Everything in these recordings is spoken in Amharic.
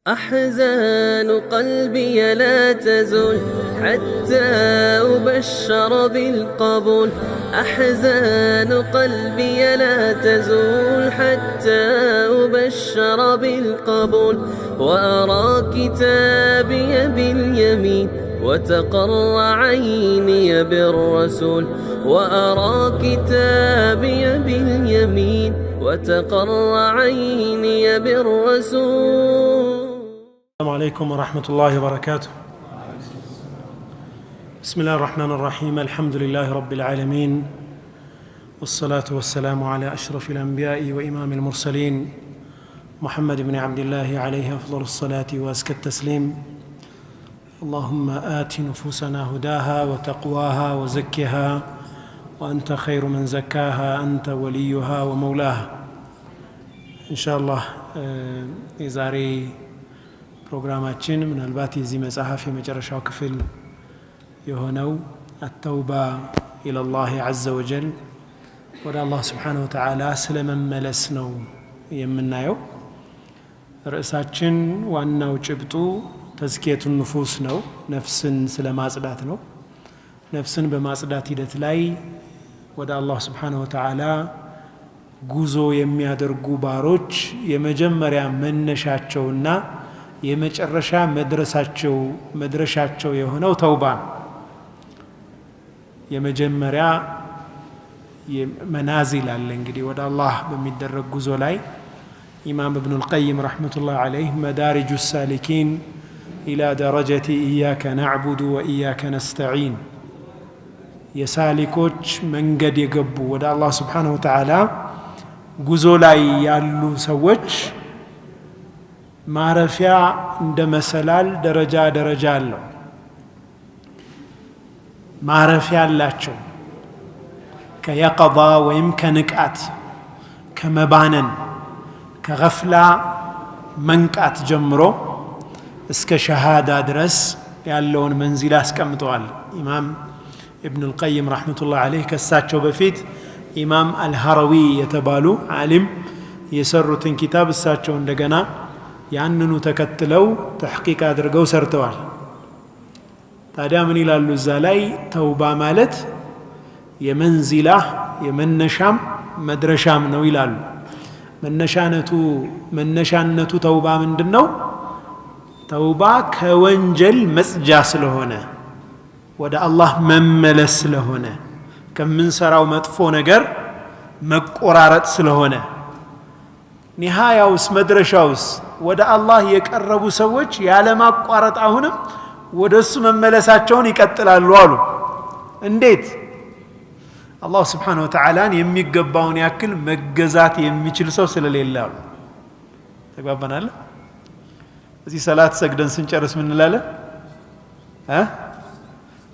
أحزان قلبي لا تزول حتى أبشر بالقبول. أحزان قلبي لا تزول حتى أبشر بالقبول، وأرى كتابي باليمين وتقر عيني بالرسول، وأرى كتابي باليمين وتقر عيني بالرسول. السلام عليكم ورحمة الله وبركاته. بسم الله الرحمن الرحيم. الحمد لله رب العالمين، والصلاة والسلام على أشرف الأنبياء وإمام المرسلين محمد بن عبد الله عليه أفضل الصلاة وأزكى التسليم. اللهم آت نفوسنا هداها وتقواها وزكها وأنت خير من زكاها، أنت وليها ومولاها. إن شاء الله የዛሬ ፕሮግራማችን ምናልባት የዚህ መጽሐፍ የመጨረሻው ክፍል የሆነው التوبة إلى الله عز وجل፣ ወደ አላህ سبحانه وتعالى ስለ መመለስ ነው የምናየው። ርዕሳችን ዋናው ጭብጡ تزكية النفوس ነው፣ ነፍስን ስለ ማጽዳት ነው። ነፍስን በማጽዳት ሂደት ላይ ወደ አላህ سبحانه وتعالى ጉዞ የሚያደርጉ ባሮች የመጀመሪያ መነሻቸውና የመጨረሻ መድረሻቸው የሆነው ተውባ ነው። የመጀመሪያ መናዚል አለ እንግዲህ ወደ አላህ በሚደረግ ጉዞ ላይ። ኢማም እብኑል ቀይም رحمة الله عليه مدارج السالكين إلى درجة إياك نعبد وإياك نستعين፣ የሳሊኮች መንገድ የገቡ ወደ አላህ سبحانه وتعالى ጉዞ ላይ ያሉ ሰዎች ማረፊያ እንደ መሰላል ደረጃ ደረጃ አለው። ማረፊያ አላቸው። ከ يقظة ወይም ከንቃት፣ ከመባነን፣ ከገፍላ መንቃት ጀምሮ እስከ ሸሃዳ ድረስ ያለውን መንዚል አስቀምጠዋል ኢማም ኢብኑል ቀይም رحمة الله عليه። ከሳቸው በፊት ኢማም አልሐረዊ የተባሉ ዓሊም የሰሩትን ኪታብ እሳቸው እንደገና ያንኑ ተከትለው تحقيق አድርገው ሰርተዋል። ታዲያ ምን ይላሉ እዛ ላይ? ተውባ ማለት የመንዚላ የመነሻም መድረሻም ነው ይላሉ። መነሻነቱ ተውባ ምንድን ነው? ተውባ ከወንጀል መጽጃ ስለሆነ፣ ወደ አላህ መመለስ ስለሆነ፣ ከምንሰራው መጥፎ ነገር መቆራረጥ ስለሆነ፣ ኒሃያውስ መድረሻውስ ወደ አላህ የቀረቡ ሰዎች ያለማቋረጥ አሁንም ወደ እሱ መመለሳቸውን ይቀጥላሉ አሉ። እንዴት? አላህ ስብሓነሁ ወተዓላን የሚገባውን ያክል መገዛት የሚችል ሰው ስለሌለ አሉ። ተግባባናል? እዚህ ሰላት ሰግደን ስንጨርስ ምን እንላለን?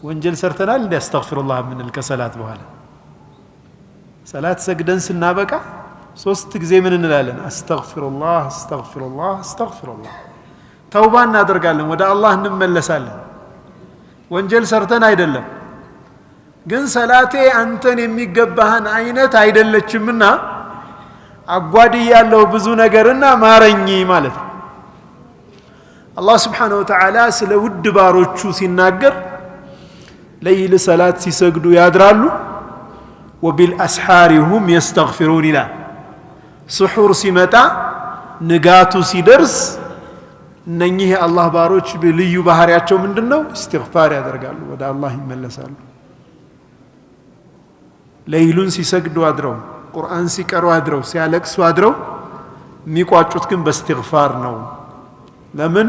ወንጀል ሰርተናል እንዲ أستغفر الله የምንል? ከሰላት በኋላ ሰላት ሰግደን ስናበቃ ሶስት ጊዜ ምን እንላለን? أستغفر الله፣ أستغفر الله፣ أستغفر الله። ተውባ እናደርጋለን፣ ወደ አላህ እንመለሳለን። ወንጀል ሰርተን አይደለም፣ ግን ሰላቴ አንተን የሚገባህን አይነት አይደለችምና አጓድያለሁ ብዙ ነገርና ማረኝ ማለት ነው። አላህ سبحانه وتعالى ስለ ውድ ባሮቹ ሲናገር ለይል ሰላት ሲሰግዱ ያድራሉ፣ وبالأسحار هم يستغفرون ይላል። ስሑር ሲመጣ፣ ንጋቱ ሲደርስ እነኚህ የአላህ ባሮች ልዩ ባህሪያቸው ምንድን ነው? እስትግፋር ያደርጋሉ፣ ወደ አላህ ይመለሳሉ። ለይሉን ሲሰግዱ አድረው፣ ቁርአን ሲቀሩ አድረው፣ ሲያለቅሱ አድረው የሚቋጩት ግን በእስትግፋር ነው። ለምን?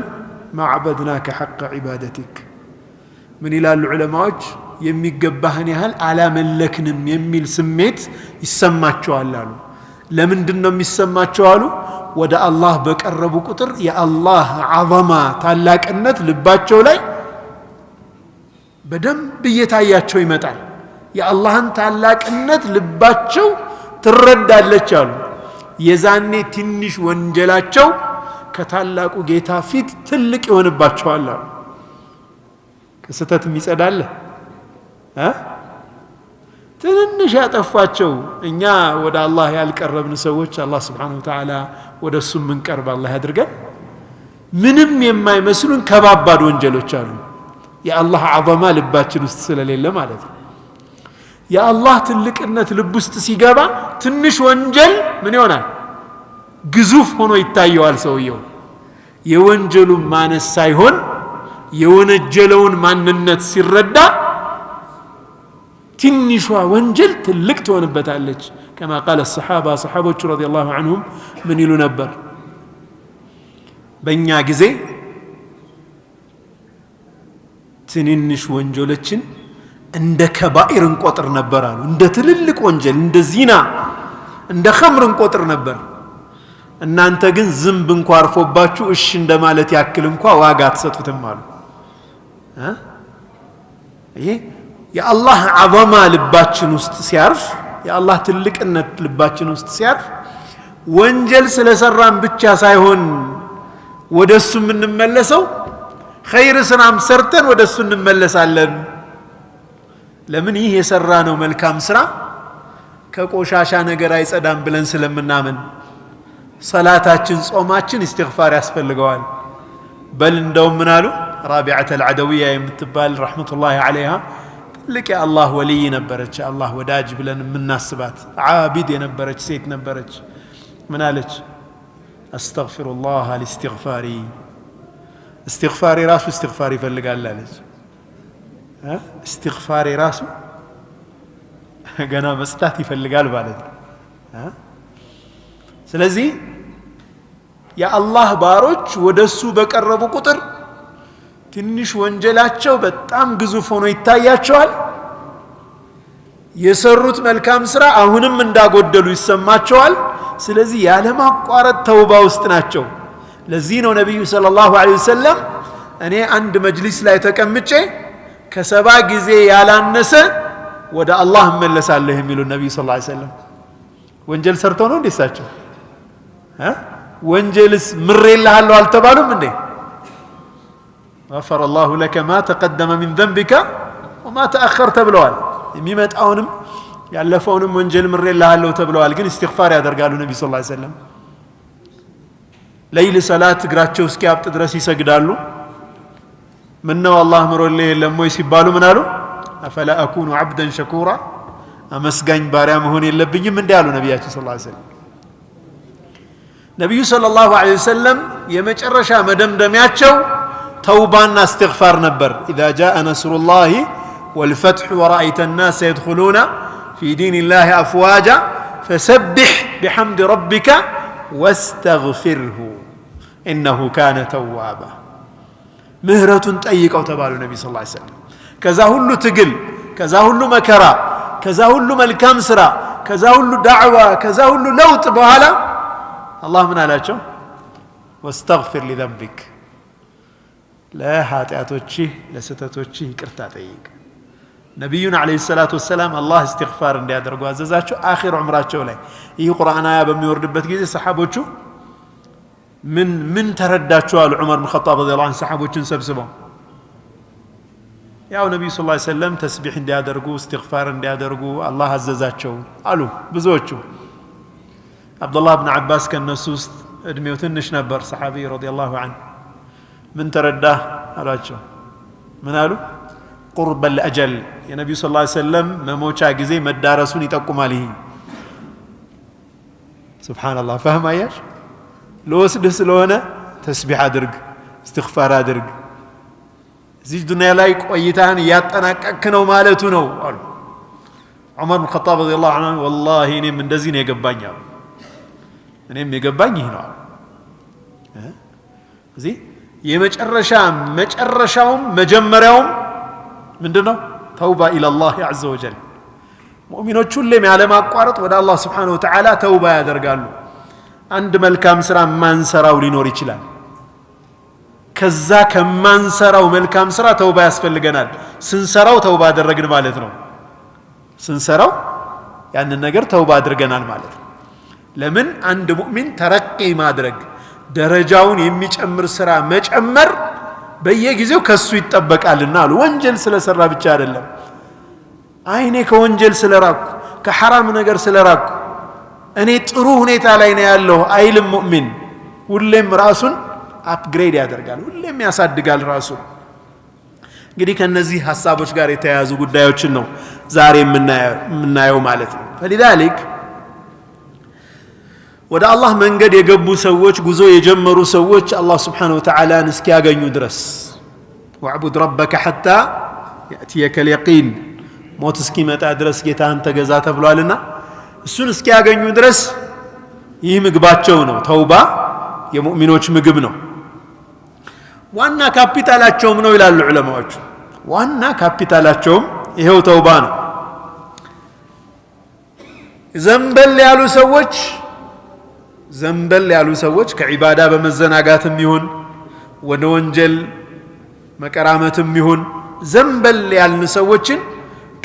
ما عبدناك حق عبادتك። ምን ይላሉ ዑለማዎች? የሚገባህን ያህል አላመለክንም የሚል ስሜት ይሰማቸዋል አሉ። ለምንድን ነው የሚሰማቸው አሉ? ወደ አላህ በቀረቡ ቁጥር የአላህ عظمة ታላቅነት ልባቸው ላይ በደንብ እየታያቸው ይመጣል። የአላህን ታላቅነት ልባቸው ትረዳለች አሉ። የዛኔ ትንሽ ወንጀላቸው ከታላቁ ጌታ ፊት ትልቅ ይሆንባቸዋል አሉ። ከስህተት የሚጸዳለ እ ትንንሽ ያጠፏቸው እኛ ወደ አላህ ያልቀረብን ሰዎች አላህ سبحانه وتعالى ወደ እሱ የምንቀርብ አላህ ያድርገን። ምንም የማይመስሉን ከባባድ ወንጀሎች አሉ። የአላህ ዐዘማ ልባችን ውስጥ ስለሌለ ማለት ነው። የአላህ ትልቅነት ልብ ውስጥ ሲገባ ትንሽ ወንጀል ምን ይሆናል? ግዙፍ ሆኖ ይታየዋል ሰውየው። የወንጀሉን ማነስ ሳይሆን የወነጀለውን ማንነት ሲረዳ ትንሿ ወንጀል ትልቅ ትሆንበታለች። ከማ ቃለ ሰሓባ፣ ሰሓቦቹ ረዲየላሁ ዐንሁም ምን ይሉ ነበር? በእኛ ጊዜ ትንንሽ ወንጀሎችን እንደ ከባኢር እንቆጥር ነበር አሉ። እንደ ትልልቅ ወንጀል፣ እንደ ዚና፣ እንደ ኸምር እንቆጥር ነበር። እናንተ ግን ዝንብ እንኳ አርፎባችሁ እሺ እንደማለት ያክል እንኳ ዋጋ አትሰጡትም አሉ። ይሄ የአላህ ዐዘማ ልባችን ውስጥ ሲያርፍ፣ የአላህ ትልቅነት ልባችን ውስጥ ሲያርፍ ወንጀል ስለሰራን ብቻ ሳይሆን ወደሱ የምንመለሰው ኸይር ስራም ሰርተን ወደሱ እንመለሳለን። ለምን? ይህ የሰራነው መልካም ስራ ከቆሻሻ ነገር አይጸዳም ብለን ስለምናምን። ሰላታችን፣ ጾማችን ኢስቲግፋር ያስፈልገዋል። በል እንደውም ምን አሉ? ራቢዓተ አልዓደውያ የምትባል ረሕመቱላሂ ዐለይሃ ትልቅ የአላህ ወልይ ነበረች፣ የአላህ ወዳጅ ብለን የምናስባት ዓቢድ የነበረች ሴት ነበረች። ምን አለች? አስተግፊሩላህ አልእስትግፋሪ፣ እስትግፋሪ ራሱ እስትግፋር ይፈልጋል አለች። እስትግፋሪ ራሱ ገና መጽዳት ይፈልጋል ማለት ነው። ስለዚህ የአላህ ባሮች ወደሱ በቀረቡ ቁጥር ትንሽ ወንጀላቸው በጣም ግዙፍ ሆኖ ይታያቸዋል። የሰሩት መልካም ስራ አሁንም እንዳጎደሉ ይሰማቸዋል። ስለዚህ ያለማቋረጥ ተውባ ውስጥ ናቸው። ለዚህ ነው ነብዩ ሰለላሁ ዐለይሂ ወሰለም እኔ አንድ መጅሊስ ላይ ተቀምጬ ከ70 ጊዜ ያላነሰ ወደ አላህ እመለሳለሁ የሚሉ ነብዩ ሰለላሁ ዐለይሂ ወሰለም። ወንጀል ሰርተው ነው እንዴ እሳቸው? ወንጀልስ ምሬልሃለሁ አልተባሉም እንዴ? غفر الله لك ما تقدم من ذنبك وما تأخر ተብለዋል። የሚመጣውንም ያለፈውንም ወንጀል ምሬልሃለሁ ተብለዋል። ግን ኢስቲግፋር ያደርጋሉ ነብዩ ሰለላሁ ዐለይሂ ወሰለም። ለይል ሰላት እግራቸው እስኪያብጥ ድረስ ይሰግዳሉ። ምነው አላህ ምሮልህ የለም ወይ ሲባሉ ምን አሉ? አፈላ አኩኑ ዐብደን ሸኩራ፣ አመስጋኝ ባሪያ መሆን የለብኝም እንዴ አሉ ነብያችን ሰለላሁ ዐለይሂ ወሰለም። ነብዩ ሰለላሁ ዐለይሂ ወሰለም የመጨረሻ መደምደሚያቸው ተውባና እስትግፋር ነበር። ኢዛ ጃአ ነስሩላሂ ወልፈትሑ ወረአይተ ናሰ የድኹሉነ ፊ ዲኒላሂ አፍዋጃ ፈሰቢሕ ቢሐምዲ ረቢከ ወስተግፊርሁ ኢነሁ ካነ ተዋባ። ምህረቱን ጠይቀው ተባሉ ነቢ ሰለላሁ ዐለይሂ ወሰለም። ከዛ ሁሉ ትግል፣ ከዛ ሁሉ መከራ፣ ከዛ ሁሉ መልካም ስራ፣ ከዛ ሁሉ ዳዕዋ፣ ከዛ ሁሉ ለውጥ በኋላ አላህ ምን አላቸው? ወስተግፊር ሊዘንቢክ፣ ለኃጢአቶችህ ለስህተቶችህ ይቅርታ ጠይቅ። ነቢዩን ዐለይሂ ሰላቱ ወሰላም አላህ እስትግፋር እንዲያደርጉ አዘዛቸው። አኺር ዑምራቸው ላይ ይህ ቁርአን አያ በሚወርድበት ጊዜ ሰሓቦቹ ምን ተረዳችሁ አሉ። ዑመር ብን ኸጣብ ረዲየላሁ ዐንሁ ሰሓቦችን ሰብስበው ያው ነቢዩ ሰለላሁ ዐለይሂ ወሰለም ተስቢሕ እንዲያደርጉ እስትግፋር እንዲያደርጉ አላህ አዘዛቸው አሉ ብዙዎቹ። አብዱላህ ብን ዓባስ ከነሱ ውስጥ እድሜው ትንሽ ነበር፣ ሰሓቢ ረዲየላሁ ዐንሁ። ምን ተረዳህ አሏቸው። ምን አሉ? ቁርበል አጀል፣ የነቢዩ ሰለላሁ ዐለይሂ ወሰለም መሞቻ ጊዜ መዳረሱን ይጠቁማል። ይሄ ሱብሓነላህ ፈህም አያሽ፣ ልወስድህ ስለሆነ ተስቢሕ አድርግ፣ እስትግፋር አድርግ፣ እዚህ ዱንያ ላይ ቆይታህን እያጠናቀቅክ ነው ማለቱ ነው አሉ። ዑመር ብን ኸጣብ ረዲየላሁ ዐንሁ ወላሂ እኔም እንደዚህ ነው የገባኝ አሉ። እኔም የገባኝ ይህ ነው አሉ። እዚህ የመጨረሻ መጨረሻውም መጀመሪያውም ምንድነው? ተውባ ኢለላህ ዐዘ ወጀል። ሙእሚኖች ሁሌም ያለማቋረጥ ወደ አላህ ሱብሓነሁ ወተዓላ ተውባ ያደርጋሉ። አንድ መልካም ስራ ማንሰራው ሊኖር ይችላል። ከዛ ከማንሰራው መልካም ስራ ተውባ ያስፈልገናል። ስንሰራው ተውባ አደረግን ማለት ነው። ስንሰራው ያንን ነገር ተውባ አድርገናል ማለት ነው። ለምን አንድ ሙእሚን ተረቂ ማድረግ ደረጃውን የሚጨምር ስራ መጨመር በየጊዜው ከሱ ይጠበቃልና አሉ። ወንጀል ስለሰራ ብቻ አይደለም። አይ እኔ ከወንጀል ስለራኩ ከሐራም ነገር ስለራኩ እኔ ጥሩ ሁኔታ ላይ ነው ያለው አይልም ሙእሚን። ሁሌም ራሱን Upgrade ያደርጋል፣ ሁሌም ያሳድጋል ራሱ። እንግዲህ ከነዚህ ሐሳቦች ጋር የተያያዙ ጉዳዮችን ነው ዛሬ የምናየው ማለት ነው። فلذلك ወደ አላህ መንገድ የገቡ ሰዎች፣ ጉዞ የጀመሩ ሰዎች አላህ سبحانه وتعالى ን እስኪያገኙ ድረስ፣ واعبد ربك حتى يأتيك اليقين፣ ሞት እስኪመጣ ድረስ ጌታህን ተገዛ ተብሏልና እሱን እስኪያገኙ ድረስ ይህ ምግባቸው ነው። ተውባ የሙእሚኖች ምግብ ነው። ዋና ካፒታላቸውም ነው ይላሉ ዑለማዎቹ። ዋና ካፒታላቸውም ይሄው ተውባ ነው። ዘንበል ያሉ ሰዎች፣ ዘንበል ያሉ ሰዎች ከዒባዳ በመዘናጋትም ይሁን ወደ ወንጀል መቀራመትም ይሁን ዘንበል ያልን ሰዎችን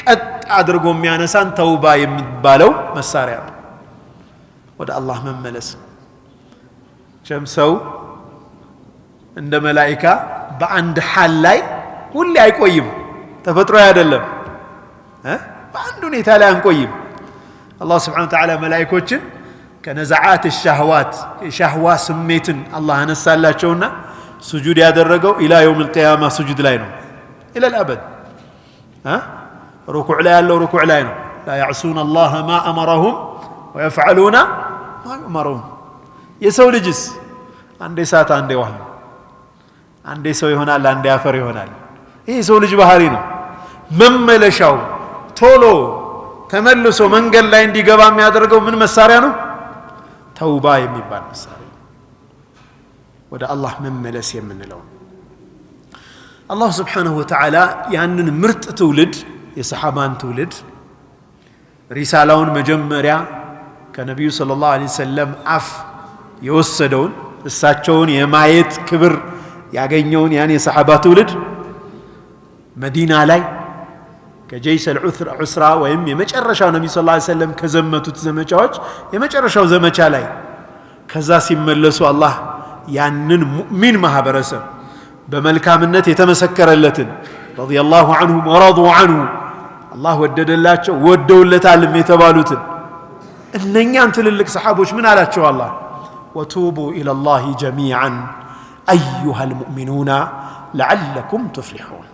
ቀጥ አድርጎ የሚያነሳን ተውባ የሚባለው መሳሪያ ነው። ወደ አላህ መመለስ። ቸም ሰው እንደ መላኢካ በአንድ ሐል ላይ ሁሌ አይቆይም። ተፈጥሮ አይደለም። በአንድ ሁኔታ ላይ አንቆይም። አላህ سبحانه وتعالى መላኢኮችን ከ نزعات الشهوات፣ የሻህዋ ስሜትን አላህ አነሳላቸውና ሱጁድ ያደረገው إلى يوم القيامة ሱጁድ ላይ ነው። إلى الأبد ሩኩዕ ላይ ያለው ሩኩዕ ላይ ነው። لا يعصون الله ما أمرهم ويفعلون ما يؤمرون። የሰው ልጅስ አንዴ እሳት አንዴ ውሃ፣ አንዴ ሰው ይሆናል፣ አንዴ አፈር ይሆናል። ይህ የሰው ልጅ ባህሪ ነው። መመለሻው ቶሎ ተመልሶ መንገድ ላይ እንዲገባ የሚያደርገው ምን መሳሪያ ነው? ተውባ የሚባል መሳሪያ፣ ወደ አላህ መመለስ የምንለው። አላህ سبحانه وتعالى ያንን ምርጥ ትውልድ፣ የሰሓባን ትውልድ፣ ሪሳላውን መጀመሪያ ከነቢዩ صلى الله عليه وسلم አፍ የወሰደውን፣ እሳቸውን የማየት ክብር ያገኘውን ያን የሰሓባ ትውልድ መዲና ላይ ከ جيش العسرة ወይም የመጨረሻው ነቢዩ صلى الله عليه وسلم ከዘመቱት ዘመቻዎች የመጨረሻው ዘመቻ ላይ ከዛ ሲመለሱ አላህ ያንን ሙእሚን ማህበረሰብ፣ በመልካምነት የተመሰከረለትን፣ رضي الله عنهم ورضوا عنه፣ አላህ ወደደላቸው ወደውለታልም የተባሉትን እነኛን ትልልቅ ሰሓቦች ምን አላቸው አላህ? وتوبوا إلى الله جميعا أيها المؤمنون لعلكم تفلحون።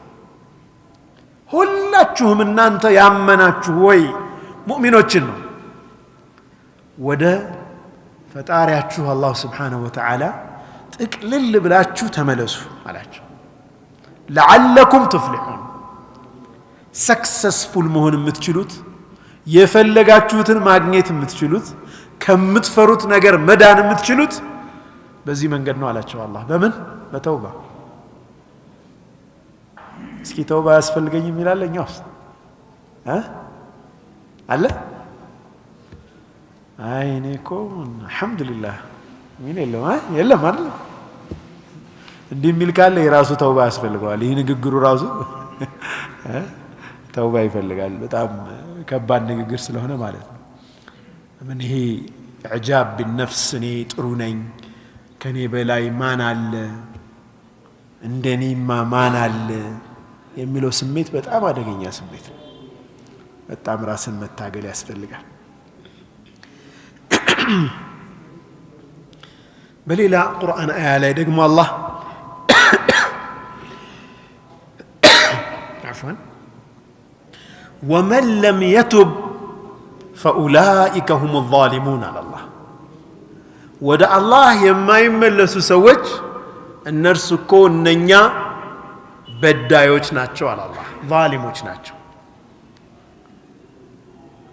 ሁላችሁም እናንተ ያመናችሁ ወይ፣ ሙእሚኖችን ነው፣ ወደ ፈጣሪያችሁ አላሁ سبحانه وتعالى ጥቅልል ብላችሁ ተመለሱ አላቸው። لعلكم تفلحون፣ successful መሆን የምትችሉት፣ የፈለጋችሁትን ማግኘት የምትችሉት፣ ከምትፈሩት ነገር መዳን የምትችሉት በዚህ መንገድ ነው አላቸው አላህ። በምን? በተውባ። እስኪ ተውባ አያስፈልገኝም ይላል እኛ ውስጥ አለ? አይ እኔ እኮ አልሐምዱሊላህ የሚል የለም። የለም አይደል? እንዲህ የሚል ካለ የራሱ ተውባ ያስፈልገዋል። ይህ ንግግሩ ራሱ ተውባ ይፈልጋል። በጣም ከባድ ንግግር ስለሆነ ማለት ነው። ምን ይሄ إعجاب بالنفس፣ እኔ ጥሩ ነኝ፣ ከኔ በላይ ማን አለ፣ እንደኔማ ማን አለ የሚለው ስሜት በጣም አደገኛ ስሜት ነው። በጣም ራስን መታገል ያስፈልጋል። በሌላ ቁርአን አያ ላይ ደግሞ አላህ፣ عفوا، ومن لم يتب فأولئك هم الظالمون አለ አላህ። ወደ አላህ የማይመለሱ ሰዎች እነርሱ እኮ እነኛ በዳዮች ናቸው አለ አላህ፣ ዛሊሞች ናቸው።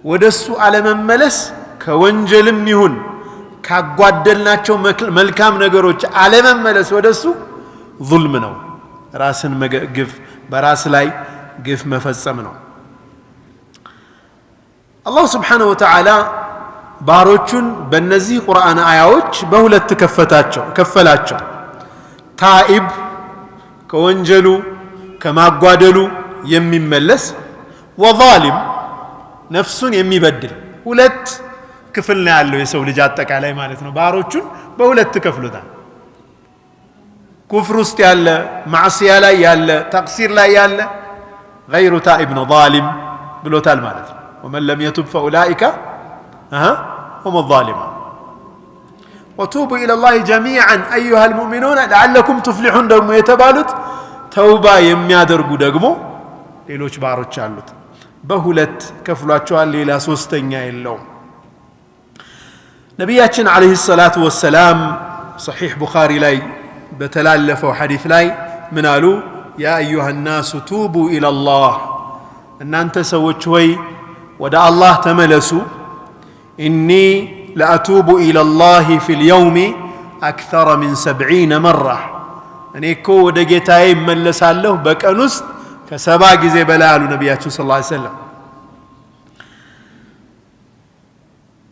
ወደ እሱ አለመመለስ ከወንጀልም ይሁን ካጓደልናቸው መልካም ነገሮች አለመመለስ ወደ እሱ ዙልም ነው። ራስን ግፍ፣ በራስ ላይ ግፍ መፈጸም ነው። አላሁ سبحانه وتعالى ባሮቹን በእነዚህ ቁርአን አያዎች በሁለት ከፈታቸው፣ ከፈላቸው። تائب፣ ከወንጀሉ ከማጓደሉ የሚመለስ፣ وظالم፣ ነፍሱን የሚበድል፣ ሁለት ክፍል ነው ያለው የሰው ልጅ አጠቃላይ ማለት ነው። ባሮቹን በሁለት ከፍሎታል። ኩፍር ውስጥ ያለ፣ ማዕስያ ላይ ያለ፣ ተቅሲር ላይ ያለ غير تائب ነው፣ ظالم ብሎታል ማለት ነው። ومن لم يتب فأولئك هم الظالمون። وتوبوا إلى الله جميعا أيها المؤمنون لعلكم تفلحون ደግሞ የተባሉት ተውባ የሚያደርጉ ደግሞ ሌሎች ባሮች አሉት። በሁለት ከፍሏቸዋል። ሌላ ሶስተኛ የለውም። ነቢያችን عليه الصلاة والسلام ሰሒሕ ቡኻሪ ላይ በተላለፈው ሐዲስ ላይ ምን አሉ? يا أيها الناس توبوا إلى الله፣ እናንተ ሰዎች ሆይ ወደ አላህ ተመለሱ። إني لأتوب إلى الله في اليوم أكثر من 70 مرة፣ እኔ እኮ ወደ ጌታዬ እመለሳለሁ በቀን ውስጥ ከ70 ጊዜ በላይ አሉ ነቢያችን صلى الله عليه وسلم።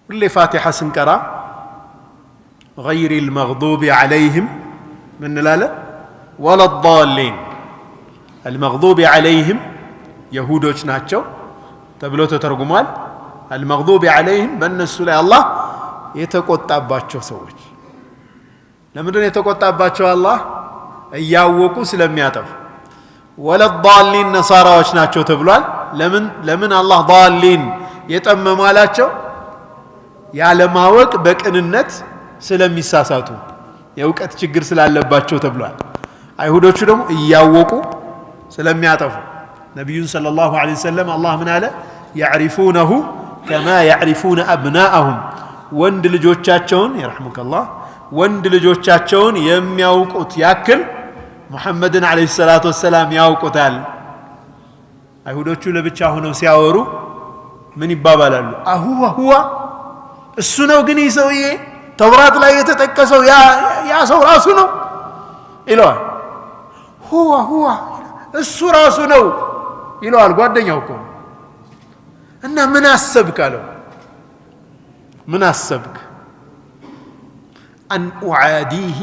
ሁሌ ፋቲሓ ስንቀራ غير المغضوب عليهم ምን እንላለን? ولا الضالين። المغضوب عليهم የሁዶች ናቸው ተብሎ ተተርጉሟል። المغضوب عليهم በእነሱ ላይ አላህ የተቆጣባቸው ሰዎች። ለምንድን ነው የተቆጣባቸው? አላህ እያወቁ ስለሚያጠፉ። ولا الضالين ነሳራዎች ናቸው ተብሏል። ለምን አላህ ضالين የጠመሙ አላቸው? ያለማወቅ በቅንነት ስለሚሳሳቱ የእውቀት ችግር ስላለባቸው ተብሏል። አይሁዶቹ ደግሞ እያወቁ ስለሚያጠፉ። ነቢዩን صلى الله عليه وسلم አላህ ምን አለ? يعرفونه كما يعرفون أبناءهم፣ ወንድ ልጆቻቸውን يرحمك الله ወንድ ልጆቻቸውን የሚያውቁት ያክል ሙሐመድን عليه الصلاة والسلام ያውቁታል። አይሁዶቹ ለብቻ ሆነው ሲያወሩ ምን ይባባላሉ? أهو هو እሱ ነው ግን ይህ ሰውዬ ተውራት ላይ የተጠቀሰው ያ ሰው ራሱ ነው ይለዋል። هو هو እሱ ራሱ ነው ይለዋል። ጓደኛው እኮ እና ምን አሰብክ አለው። ምን አሰብክ? أن أعاديه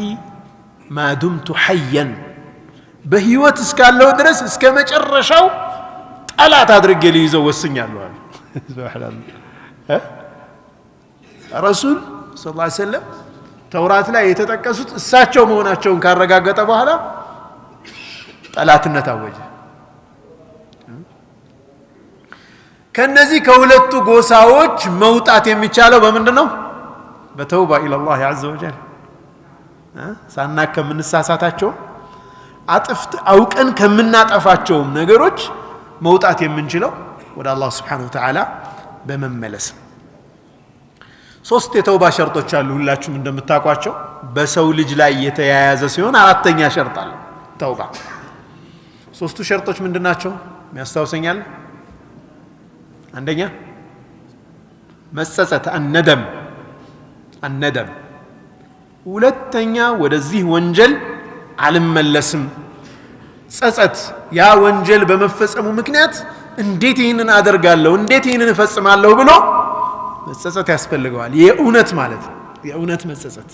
ما دمت حيا፣ በህይወት እስካለው ድረስ እስከ መጨረሻው ጠላት አድርጌ ሊይዘው ወስኛለሁ አለ። ረሱል صلى الله عليه وسلم ተውራት ላይ የተጠቀሱት እሳቸው መሆናቸውን ካረጋገጠ በኋላ ጠላትነት አወጀ። ከነዚህ ከሁለቱ ጎሳዎች መውጣት የሚቻለው በምንድን ነው? በተውባ إلى الله عز وجل። ሳናቅ ከምንሳሳታቸው አጥፍት አውቀን ከምናጠፋቸውም ነገሮች መውጣት የምንችለው ወደ አላህ سبحانه وتعالى በመመለስ ነው። ሶስት የተውባ ሸርጦች አሉ፣ ሁላችሁም እንደምታውቋቸው በሰው ልጅ ላይ የተያያዘ ሲሆን አራተኛ ሸርጥ አለ ተውባ። ሶስቱ ሸርጦች ምንድን ናቸው? የሚያስታውሰኛል? አንደኛ መጸጸት፣ الندم الندم። ሁለተኛ ወደዚህ ወንጀል አልመለስም፣ ጸጸት። ያ ወንጀል በመፈጸሙ ምክንያት እንዴት ይህንን አደርጋለሁ፣ እንዴት ይህንን እፈጽማለሁ ብሎ መጸጸት ያስፈልገዋል። የእውነት ማለት ነው፣ የእውነት መጸጸት።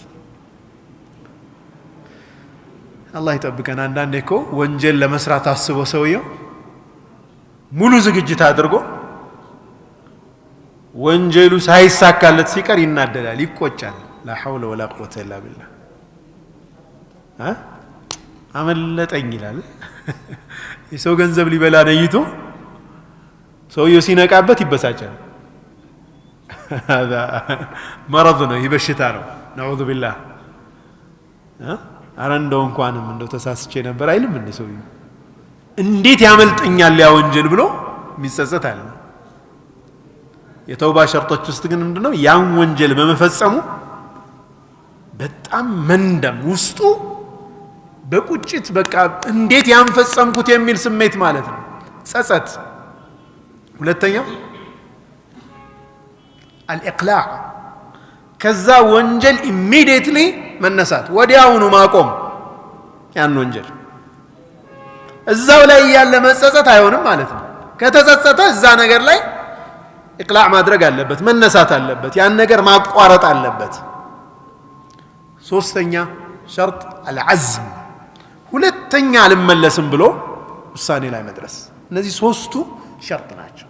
አላህ ይጠብቀን። አንዳንዴ እኮ ወንጀል ለመስራት አስቦ ሰውየው ሙሉ ዝግጅት አድርጎ ወንጀሉ ሳይሳካለት ሲቀር ይናደዳል፣ ይቆጫል። لا حول ولا قوة إلا بالله አመለጠኝ ይላል። የሰው ገንዘብ ሊበላ ነይቶ ሰውየው ሲነቃበት ይበሳጫል። መረዝ ነው፣ ይህ በሽታ ነው። ነዑዙ ቢላህ። አረ እንደው እንኳንም እንደው ተሳስቼ ነበር አይልም እንደ ሰውየው። እንዴት ያመልጠኛል ያ ወንጀል ብሎ የሚጸጸት አለ። የተውባ ሸርጦች ውስጥ ግን ምንድነው? ያን ወንጀል በመፈጸሙ በጣም መንደም ውስጡ በቁጭት በቃ እንዴት ያን ፈጸምኩት የሚል ስሜት ማለት ነው፣ ጸጸት። ሁለተኛው الإقلاع፣ ከዛ ወንጀል immediately መነሳት፣ ወዲያውኑ ማቆም ያን ወንጀል። እዛው ላይ እያለ መጸጸት አይሆንም ማለት ነው። ከተጸጸተ እዛ ነገር ላይ إقلاع ማድረግ አለበት፣ መነሳት አለበት፣ ያን ነገር ማቋረጥ አለበት። ሶስተኛ ሸርጥ العزم፣ ሁለተኛ አልመለስም ብሎ ውሳኔ ላይ መድረስ። እነዚህ ሶስቱ ሸርጥ ናቸው፣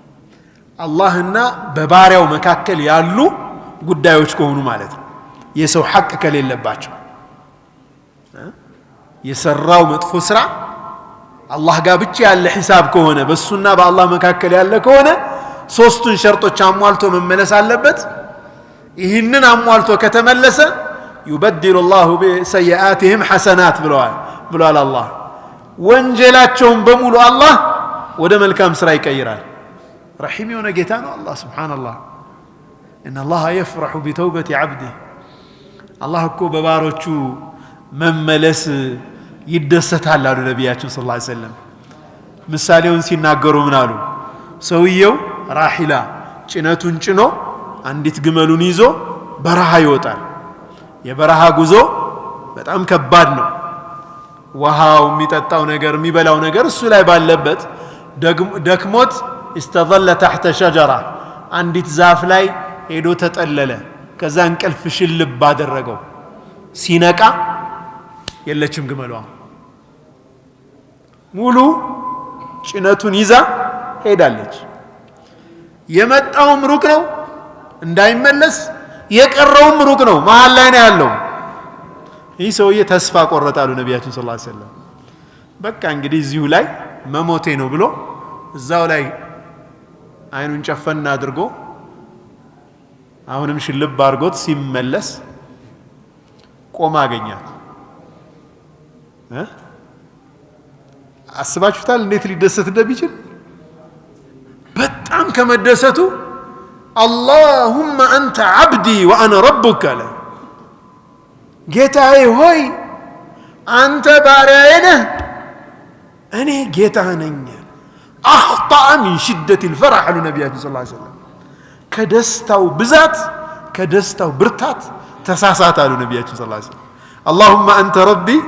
አላህና በባሪያው መካከል ያሉ ጉዳዮች ከሆኑ ማለት ነው። የሰው ሐቅ ከሌለባቸው የሰራው መጥፎ ስራ አላህ ጋር ብቻ ያለ ሂሳብ ከሆነ በሱና በአላህ መካከል ያለ ከሆነ ሶስቱን ሸርጦች አሟልቶ መመለስ አለበት። ይህንን አሟልቶ ከተመለሰ يبدل الله سيئاتهم حسنات ብሏል አላህ። ወንጀላቸውን በሙሉ አላህ ወደ መልካም ስራ ይቀይራል። ረሒም የሆነ ጌታ ነው አላህ سبحان الله። إن الله يفرح بتوبة عبده። አላህ እኮ በባሮቹ መመለስ ይደሰታል አሉ ነቢያችን صلى الله عليه وسلم። ምሳሌውን ሲናገሩ ምን አሉ? ሰውየው ራሒላ ጭነቱን ጭኖ አንዲት ግመሉን ይዞ በረሃ ይወጣል። የበረሃ ጉዞ በጣም ከባድ ነው። ውሃው፣ የሚጠጣው ነገር፣ የሚበላው ነገር እሱ ላይ ባለበት ደክሞት استظل تحت شجرة፣ አንዲት ዛፍ ላይ ሄዶ ተጠለለ። ከዛ እንቅልፍ ሽልብ አደረገው። ሲነቃ የለችም ግመሏ፣ ሙሉ ጭነቱን ይዛ ሄዳለች። የመጣውም ሩቅ ነው እንዳይመለስ፣ የቀረውም ሩቅ ነው፣ መሀል ላይ ነው ያለው። ይህ ሰውዬ ተስፋ ቆረጠ አሉ ነቢያችን صلى الله عليه وسلم። በቃ እንግዲህ እዚሁ ላይ መሞቴ ነው ብሎ እዛው ላይ አይኑን ጨፈና አድርጎ አሁንም ሽልብ አድርጎት ሲመለስ ቆማ አገኛት። አስባችሁታል እንዴት ሊደሰት እንደሚችል? በጣም ከመደሰቱ اللهم أنت عبدي وأنا ربك አለ። ጌታዬ ሆይ አንተ ባሪያዬ ነህ፣ እኔ ጌታህ ነኝ። أخطأ من شدة الفرح አሉ ነቢያችን صلى الله عليه وسلم። ከደስታው ብዛት፣ ከደስታው ብርታት ተሳሳተ አሉ ነቢያችን صلى الله عليه وسلم። اللهم أنت ربي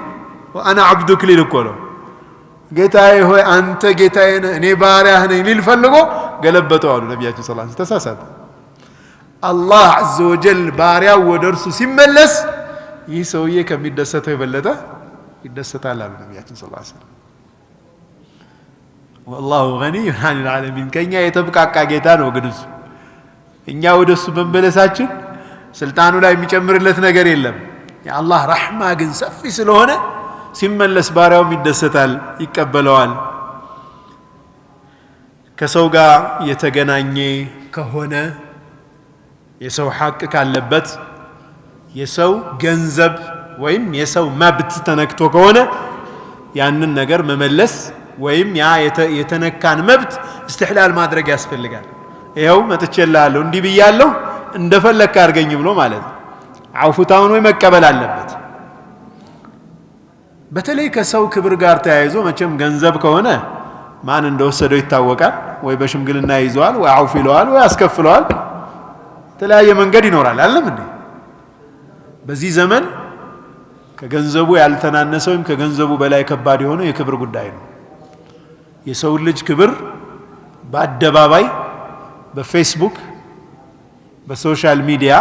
وأنا عبدك ሊል እኮ ነው። ጌታዬ ሆይ አንተ ጌታዬ ነህ፣ እኔ ባሪያህ ነኝ ሊል ፈልጎ ገለበጠው አሉ ነቢያችን صلى الله عليه وسلم። ተሳሳተ። አላህ عز وجل ባሪያው ወደ እርሱ ሲመለስ ይህ ሰውዬ ከሚደሰተው የበለጠ ይደሰታል አሉ ነቢያችን صلى الله عليه وسلم። والله غني عن العالمين። ከእኛ የተብቃቃ ጌታ ነው። ግን እሱ እኛ ወደ እሱ መመለሳችን ስልጣኑ ላይ የሚጨምርለት ነገር የለም። የአላህ ረሕማ ግን ሰፊ ስለሆነ ሲመለስ ባሪያውም ይደሰታል፣ ይቀበለዋል። ከሰው ጋር የተገናኘ ከሆነ፣ የሰው ሐቅ ካለበት፣ የሰው ገንዘብ ወይም የሰው መብት ተነክቶ ከሆነ ያንን ነገር መመለስ ወይም ያ የተነካን መብት استحلال ማድረግ ያስፈልጋል። ይኸው መጥቼልሃለሁ፣ እንዲህ ብያለሁ፣ እንደፈለግክ አድርገኝ ብሎ ማለት ነው። አውፉታውን ወይ መቀበል አለበት። በተለይ ከሰው ክብር ጋር ተያይዞ መቼም ገንዘብ ከሆነ ማን እንደወሰደው ይታወቃል። ወይ በሽምግልና ይዘዋል፣ ወይ አውፍ ይለዋል፣ ወይ ያስከፍለዋል። የተለያየ መንገድ ይኖራል። አለም እንዴ? በዚህ ዘመን ከገንዘቡ ያልተናነሰ ወይም ከገንዘቡ በላይ ከባድ የሆነው የክብር ጉዳይ ነው። የሰው ልጅ ክብር በአደባባይ፣ በፌስቡክ፣ በ social media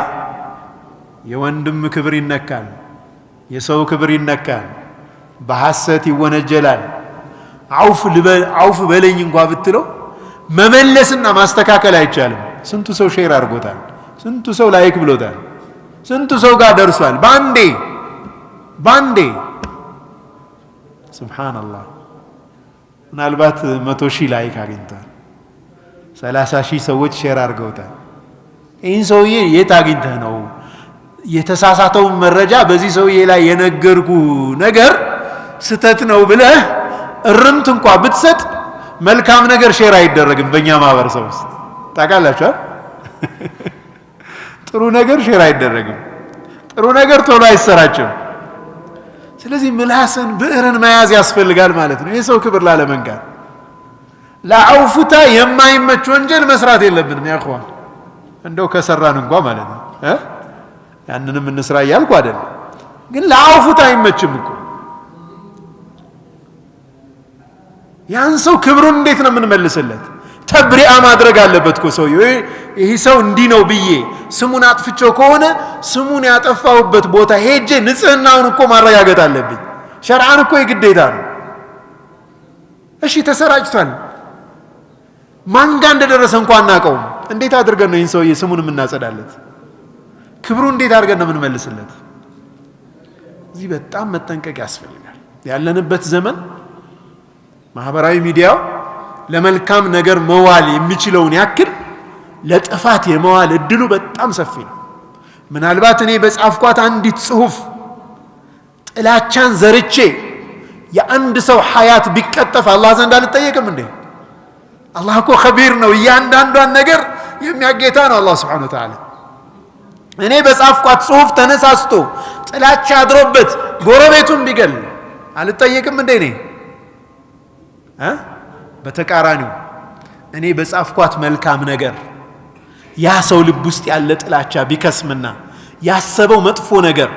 የወንድም ክብር ይነካል፣ የሰው ክብር ይነካል፣ በሐሰት ይወነጀላል። አውፍ በለኝ እንኳ ብትለው መመለስና ማስተካከል አይቻልም። ስንቱ ሰው share አድርጎታል፣ ስንቱ ሰው like ብሎታል፣ ስንቱ ሰው ጋር ደርሷል። ባንዴ ባንዴ سبحان الله። ምናልባት 100,000 like አግኝቷል። 30,000 ሰዎች share አድርገውታል። ይህን ሰውዬ የት አግኝተህ ነው የተሳሳተውን መረጃ በዚህ ሰውዬ ላይ የነገርኩ ነገር ስተት ነው ብለህ እርምት እንኳ ብትሰጥ መልካም ነገር share አይደረግም በእኛ ማህበረሰብ ውስጥ፣ ታውቃላችኋል። ጥሩ ነገር share አይደረግም። ጥሩ ነገር ቶሎ አይሰራጭም። ስለዚህ ምላስን ብዕርን መያዝ ያስፈልጋል ማለት ነው። የሰው ክብር ላለመንካት ለአውፉታ የማይመች ወንጀል መስራት የለብንም። يا إخوان፣ እንደው ከሰራን እንኳ ማለት ነው፣ ያንንም እንስራ እያልኩ አይደለም፣ ግን ለአውፉታ አይመችም እኮ። ያን ሰው ክብሩን እንዴት ነው የምንመልስለት? تبرئة ማድረግ አለበት እኮ ሰውዬው። ይህ ሰው እንዲህ ነው ብዬ ስሙን አጥፍቼው ከሆነ ስሙን ያጠፋሁበት ቦታ ሄጄ ንጽህናውን እኮ ማረጋገጥ አለብኝ። ሸርዓን እኮ የግዴታ ነው። እሺ ተሰራጭቷል። ማን ጋር እንደደረሰ እንኳ አናውቀውም። እንዴት አድርገን ነው ይህን ሰውዬ ስሙን የምናጸዳለት? ክብሩ እንዴት አድርገን ነው የምንመልስለት? እዚህ በጣም መጠንቀቅ ያስፈልጋል። ያለንበት ዘመን ማህበራዊ ሚዲያው ለመልካም ነገር መዋል የሚችለውን ያክል ለጥፋት የመዋል እድሉ በጣም ሰፊ ነው። ምናልባት እኔ በጻፍኳት አንዲት ጽሁፍ ጥላቻን ዘርቼ የአንድ ሰው ሐያት ቢቀጠፍ አላህ ዘንድ አልጠየቅም እንዴ? አላህ እኮ ኸቢር ነው፣ እያንዳንዷን ነገር የሚያጌታ ነው አላህ ስብሓነሁ ወተዓላ። እኔ በጻፍኳት ጽሁፍ ተነሳስቶ ጥላቻ አድሮበት ጎረቤቱን ቢገል አልጠየቅም እንዴ እኔ? በተቃራኒው እኔ በጻፍኳት መልካም ነገር ያ ሰው ልብ ውስጥ ያለ ጥላቻ ቢከስምና ያሰበው መጥፎ ነገር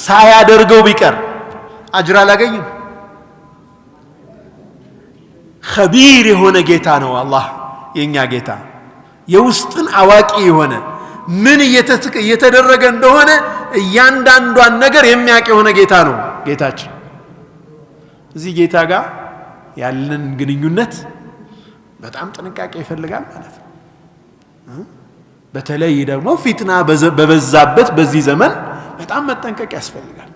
ሳያደርገው ቢቀር አጅር አላገኝም? ኸቢር የሆነ ጌታ ነው አላህ የኛ ጌታ፣ የውስጥን አዋቂ የሆነ ምን እየተደረገ እንደሆነ እያንዳንዷን ነገር የሚያውቅ የሆነ ጌታ ነው ጌታችን። እዚህ ጌታ ጋር ያለን ግንኙነት በጣም ጥንቃቄ ይፈልጋል ማለት ነው። በተለይ ደግሞ ፊትና በበዛበት በዚህ ዘመን በጣም መጠንቀቅ ያስፈልጋል።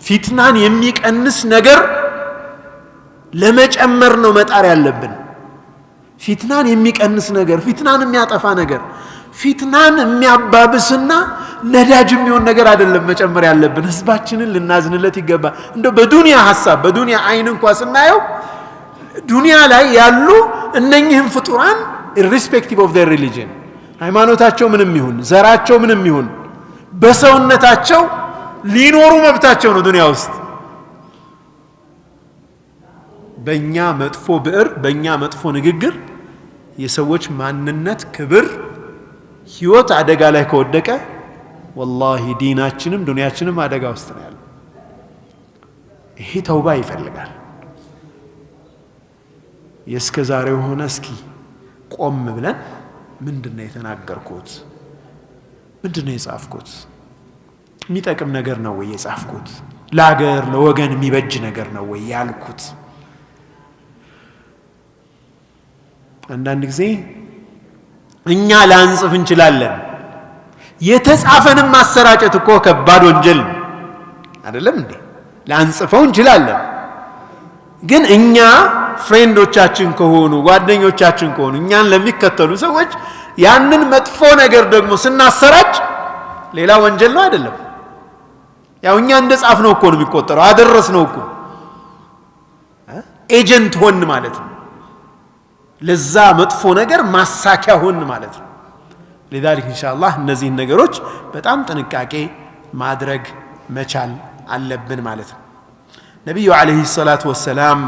ፊትናን የሚቀንስ ነገር ለመጨመር ነው መጣር ያለብን። ፊትናን የሚቀንስ ነገር፣ ፊትናን የሚያጠፋ ነገር፣ ፊትናን የሚያባብስና ነዳጅ የሚሆን ነገር አይደለም መጨመር ያለብን። ህዝባችንን ልናዝንለት ይገባል። እንደው በዱንያ ሐሳብ በዱንያ አይን እንኳ ስናየው ዱንያ ላይ ያሉ እነኚህም ፍጡራን irrespective of their religion፣ ሃይማኖታቸው ምንም ይሁን ዘራቸው ምንም ይሁን በሰውነታቸው ሊኖሩ መብታቸው ነው ዱንያ ውስጥ። በእኛ መጥፎ ብዕር፣ በእኛ መጥፎ ንግግር የሰዎች ማንነት፣ ክብር፣ ህይወት አደጋ ላይ ከወደቀ ወላሂ ዲናችንም ዱንያችንም አደጋ ውስጥ ነው ያለው። ይሄ ተውባ ይፈልጋል። የእስከ ዛሬው ሆነ እስኪ ቆም ብለን ምንድነው የተናገርኩት? ምንድነው የጻፍኩት? የሚጠቅም ነገር ነው ወይ የጻፍኩት? ለሀገር ለወገን የሚበጅ ነገር ነው ወይ ያልኩት? አንዳንድ ጊዜ እኛ ላንጽፍ እንችላለን። የተጻፈንም ማሰራጨት እኮ ከባድ ወንጀል ነው አይደለም እንዴ? ላንጽፈው እንችላለን፣ ግን እኛ friend ኦቻችን ከሆኑ ጓደኞቻችን ከሆኑ እኛን ለሚከተሉ ሰዎች ያንን መጥፎ ነገር ደግሞ ስናሰራጭ ሌላ ወንጀል ነው አይደለም? ያው እኛ እንደ ጻፍነው እኮ ነው የሚቆጠረው፣ አደረስነው እኮ፣ agent ሆን ማለት ነው። ለዛ መጥፎ ነገር ማሳኪያ ሆን ማለት ነው። لذلك ኢንሻአላህ እነዚህን ነገሮች በጣም ጥንቃቄ ማድረግ መቻል አለብን ማለት ነው። ነቢዩ ዓለይሂ ሰላቱ ወሰላም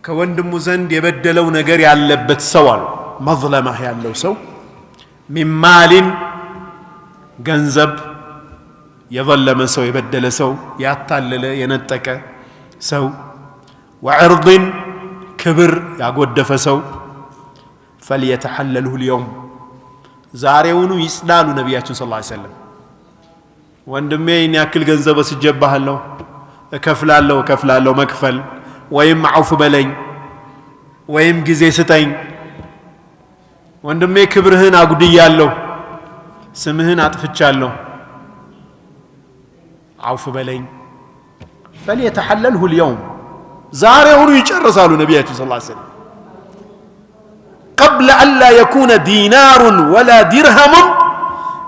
ከወንድሙ ዘንድ የበደለው ነገር ያለበት ሰው አሉ፣ መዝለማ ያለው ሰው ሚማሊን ገንዘብ የዘለመ ሰው፣ የበደለ ሰው፣ ያታለለ፣ የነጠቀ ሰው፣ ወዕርድን ክብር ያጎደፈ ሰው ፈልየተሐለልሁ ልየውም ዛሬውኑ ይጽዳሉ ነቢያችን ሰለላሁ ዐለይሂ ወሰለም። ወንድሜ ይህን ያክል ገንዘብ ወስጄብሃለሁ፣ እከፍላለሁ እከፍላለሁ መክፈል ወይም አውፍ በለኝ ወይም ጊዜ ስጠኝ። ወንድሜ ክብርህን አጉድያለሁ፣ ስምህን አጥፍቻለሁ፣ አውፍ በለኝ። ፈልየተሐለልሁ ልየውም ዛሬውኑ ይጨርሳሉ ነቢያችን ሰለላሁ ዐለይሂ ወሰለም። قبل أن لا يكون دينار ولا درهم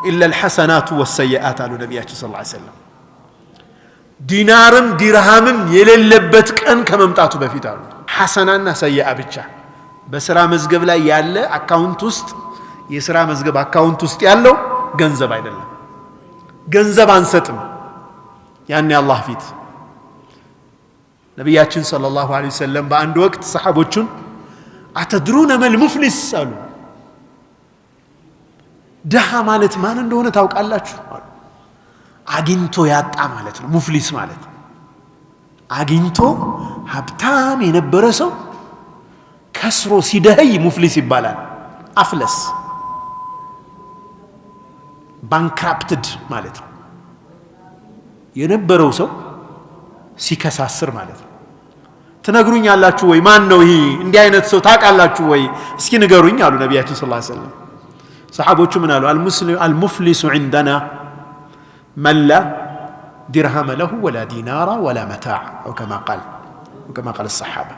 إلا الحسنات والسيئات አሉ ነቢያችን صلى الله عليه وسلم። ዲናርም ዲርሃምም የሌለበት ቀን ከመምጣቱ በፊት አሉ። ሐሰናና ሰይአ ብቻ በስራ መዝገብ ላይ ያለ account ውስጥ፣ የስራ መዝገብ account ውስጥ ያለው ገንዘብ አይደለም። ገንዘብ አንሰጥም ያኔ አላህ ፊት። ነቢያችን صلى الله عليه وسلم በአንድ ወቅት ሰሓቦቹን أتدرون ما المفلس አሉ። ድሃ ማለት ማን እንደሆነ ታውቃላችሁ አሉ። አግኝቶ ያጣ ማለት ነው ሙፍሊስ ማለት። አግኝቶ ሀብታም የነበረ ሰው ከስሮ ሲደኸይ ሙፍሊስ ይባላል። አፍለስ bankrupted ማለት ነው። የነበረው ሰው ሲከሳስር ማለት ነው። ትነግሩኛላችሁ ወይ ማን ነው ይሄ እንዲህ አይነት ሰው ታውቃላችሁ ወይ እስኪ ንገሩኝ አሉ ነቢያችን صلى الله عليه وسلم። ሰሓቦቹ ምን አሉ? المفلس عندنا من لا درهم له ولا دينار ولا متاع أو كما قال الصحابة።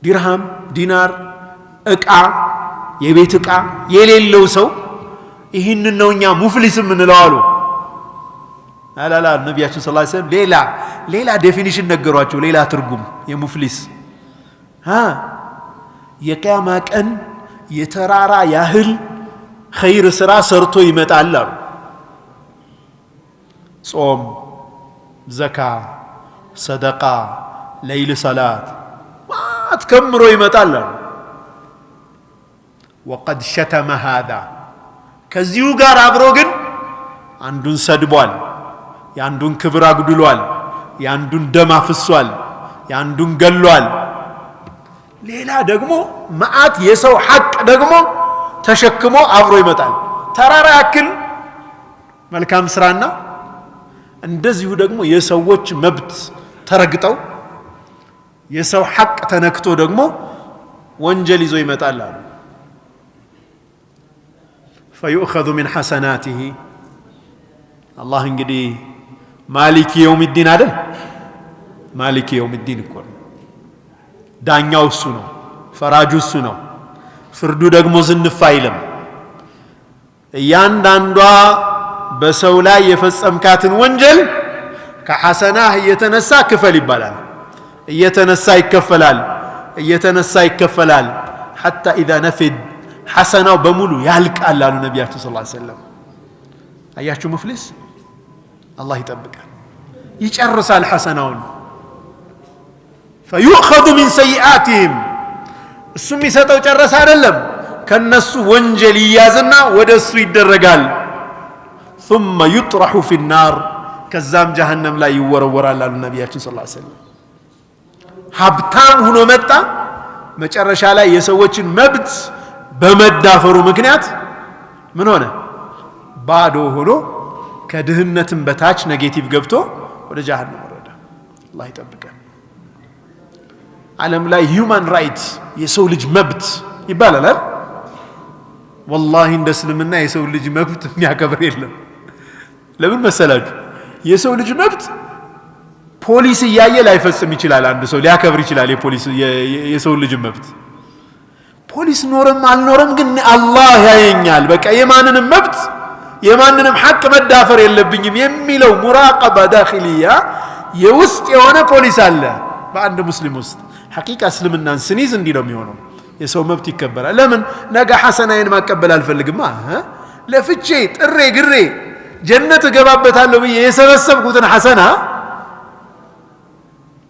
ዲርሃም፣ ዲናር፣ ዕቃ፣ የቤት ዕቃ የሌለው ሰው ይህንን ነው እኛ ሙፍሊስ የምንለው አሉ። አላላ ነቢያችን صلى الله عليه وسلم ሌላ ሌላ definition ነገሯቸው፣ ሌላ ትርጉም የሙፍሊስ። የቅያማ ቀን የተራራ ያህል ኸይር ስራ ሰርቶ ይመጣል አሉ። ጾም፣ ዘካ፣ ሰደቃ፣ ለይል ሰላት ማት ከምሮ ይመጣል አሉ። وقد شتم هذا፣ ከዚሁ ጋር አብሮ ግን አንዱን ሰድቧል፣ የአንዱን ክብር አጉድሏል፣ የአንዱን ደም አፍሷል፣ የአንዱን ገሏል። ሌላ ደግሞ መዓት የሰው ሐቅ ደግሞ ተሸክሞ አብሮ ይመጣል። ተራራ ያክል መልካም ስራና እንደዚሁ ደግሞ የሰዎች መብት ተረግጠው የሰው ሐቅ ተነክቶ ደግሞ ወንጀል ይዞ ይመጣል አሉ። فيؤخذ من حسناته። አላህ እንግዲህ مالك يوم الدين አይደል? مالك يوم الدين እኮ ነው። ዳኛው እሱ ነው፣ ፈራጁ እሱ ነው። ፍርዱ ደግሞ ዝንፍ አይልም። እያንዳንዷ በሰው ላይ የፈጸምካትን ወንጀል ከሐሰናህ እየተነሳ ክፈል ይባላል። እየተነሳ ይከፈላል፣ እየተነሳ ይከፈላል። حتى إذا نفد፣ ሐሰናው በሙሉ ያልቃል አሉ ነቢያችን صلى الله عليه وسلم። አያችሁ ሙፍሊስ አላህ ይጠብቃል። ይጨርሳል ሐሰናውን። فيؤخذ من سيئاتهم፣ እሱ የሚሰጠው ጨረሰ አይደለም፣ ከነሱ ወንጀል ይያዝና ወደ እሱ ይደረጋል። ثم يطرح في النار፣ ከዛም ጀሀነም ላይ ይወረወራል አሉ ነቢያችን صلى الله عليه وسلم። ሀብታም ሁኖ መጣ። መጨረሻ ላይ የሰዎችን መብት በመዳፈሩ ምክንያት ምን ሆነ? ባዶ ሆኖ ከድህነትም በታች negative ገብቶ ወደ ጀሀነም ወረደ። አላህ ይጠብቀን። ዓለም ላይ human right የሰው ልጅ መብት ይባላል አይደል? ወላሂ እንደ እስልምና የሰው ልጅ መብት የሚያከብር የለም። ለምን መሰላችሁ? የሰው ልጅ መብት ፖሊስ እያየ ላይፈጽም ይችላል። አንድ ሰው ሊያከብር ይችላል የፖሊስ የሰው ልጅ መብት። ፖሊስ ኖረም አልኖረም ግን አላህ ያየኛል፣ በቃ የማንንም መብት የማንንም ሐቅ መዳፈር የለብኝም የሚለው مراقبة داخلية የውስጥ የሆነ ፖሊስ አለ በአንድ ሙስሊም ውስጥ። ሐቂቃ እስልምናን ስንይዝ እንዲህ ነው የሚሆነው። የሰው መብት ይከበራል። ለምን ነገ ሐሰናዬን ማቀበል አልፈልግማ። ለፍቼ ጥሬ ግሬ ጀነት እገባበታለሁ ብዬ የሰበሰብኩትን ሐሰና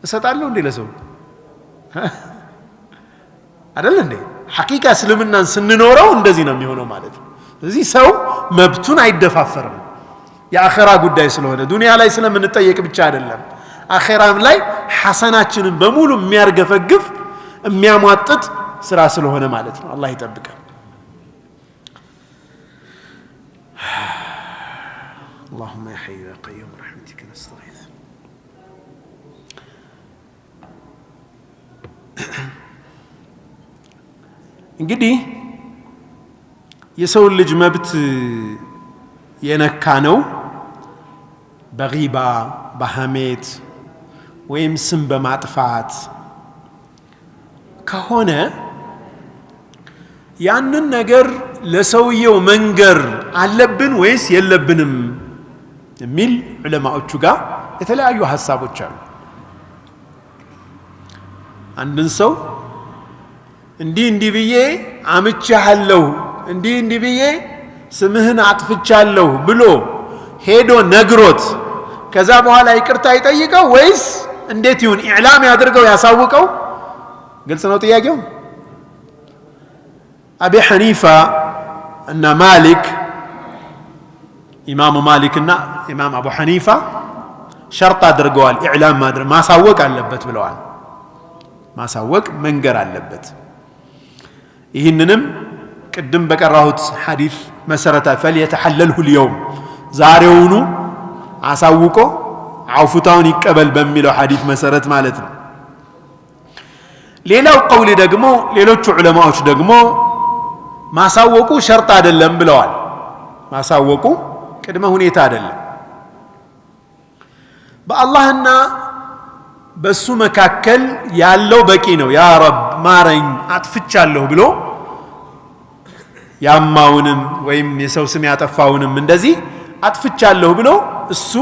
እሰጣለሁ እንዴ ለሰው? አይደል እንዴ? ሐቂቃ እስልምናን ስንኖረው እንደዚህ ነው የሚሆነው ማለት ነው። ስለዚህ ሰው መብቱን አይደፋፈርም። የአኼራ ጉዳይ ስለሆነ ዱንያ ላይ ስለምንጠየቅ ብቻ አይደለም። አኼራም ላይ ሐሰናችንን በሙሉ የሚያርገፈግፍ የሚያሟጥጥ ስራ ስለሆነ ማለት ነው። አላህ ይጠብቀን። اللهم يا حي يا قيوم برحمتك نستغيث። እንግዲህ የሰውን ልጅ መብት የነካ ነው በጊባ፣ በሐሜት ወይም ስም በማጥፋት ከሆነ ያንን ነገር ለሰውየው መንገር አለብን ወይስ የለብንም የሚል ዑለማዎቹ ጋር የተለያዩ ሀሳቦች አሉ። አንድን ሰው እንዲህ እንዲህ ብዬ አምቼሃለሁ፣ እንዲህ እንዲህ ብዬ ስምህን አጥፍቻለሁ ብሎ ሄዶ ነግሮት ከዛ በኋላ ይቅርታ ይጠይቀው ወይስ እንዴት ይሁን? ኢዕላም ያድርገው፣ ያሳውቀው? ግልጽ ነው ጥያቄው። አቢ ሐኒፋ እና ማሊክ፣ ኢማሙ ማሊክ እና ኢማም አቡ ሐኒፋ ሸርጥ አድርገዋል። ኢዕላም ማድረግ ማሳወቅ አለበት ብለዋል። ማሳወቅ መንገር አለበት። ይህንንም ቅድም በቀራሁት ሐዲስ መሰረታ فليتحلله اليوم፣ ዛሬውኑ አሳውቆ አውፍታውን ይቀበል በሚለው ሐዲስ መሰረት ማለት ነው። ሌላው ቀውል ደግሞ ሌሎቹ ዑለማዎች ደግሞ ማሳወቁ ሸርጥ አይደለም ብለዋል። ማሳወቁ ቅድመ ሁኔታ አይደለም። በአላህና በሱ መካከል ያለው በቂ ነው። ያ ረብ ማረኝ አጥፍቻለሁ ብሎ ያማውንም ወይም የሰው ስም ያጠፋውንም እንደዚህ አጥፍቻለሁ ብሎ እሱ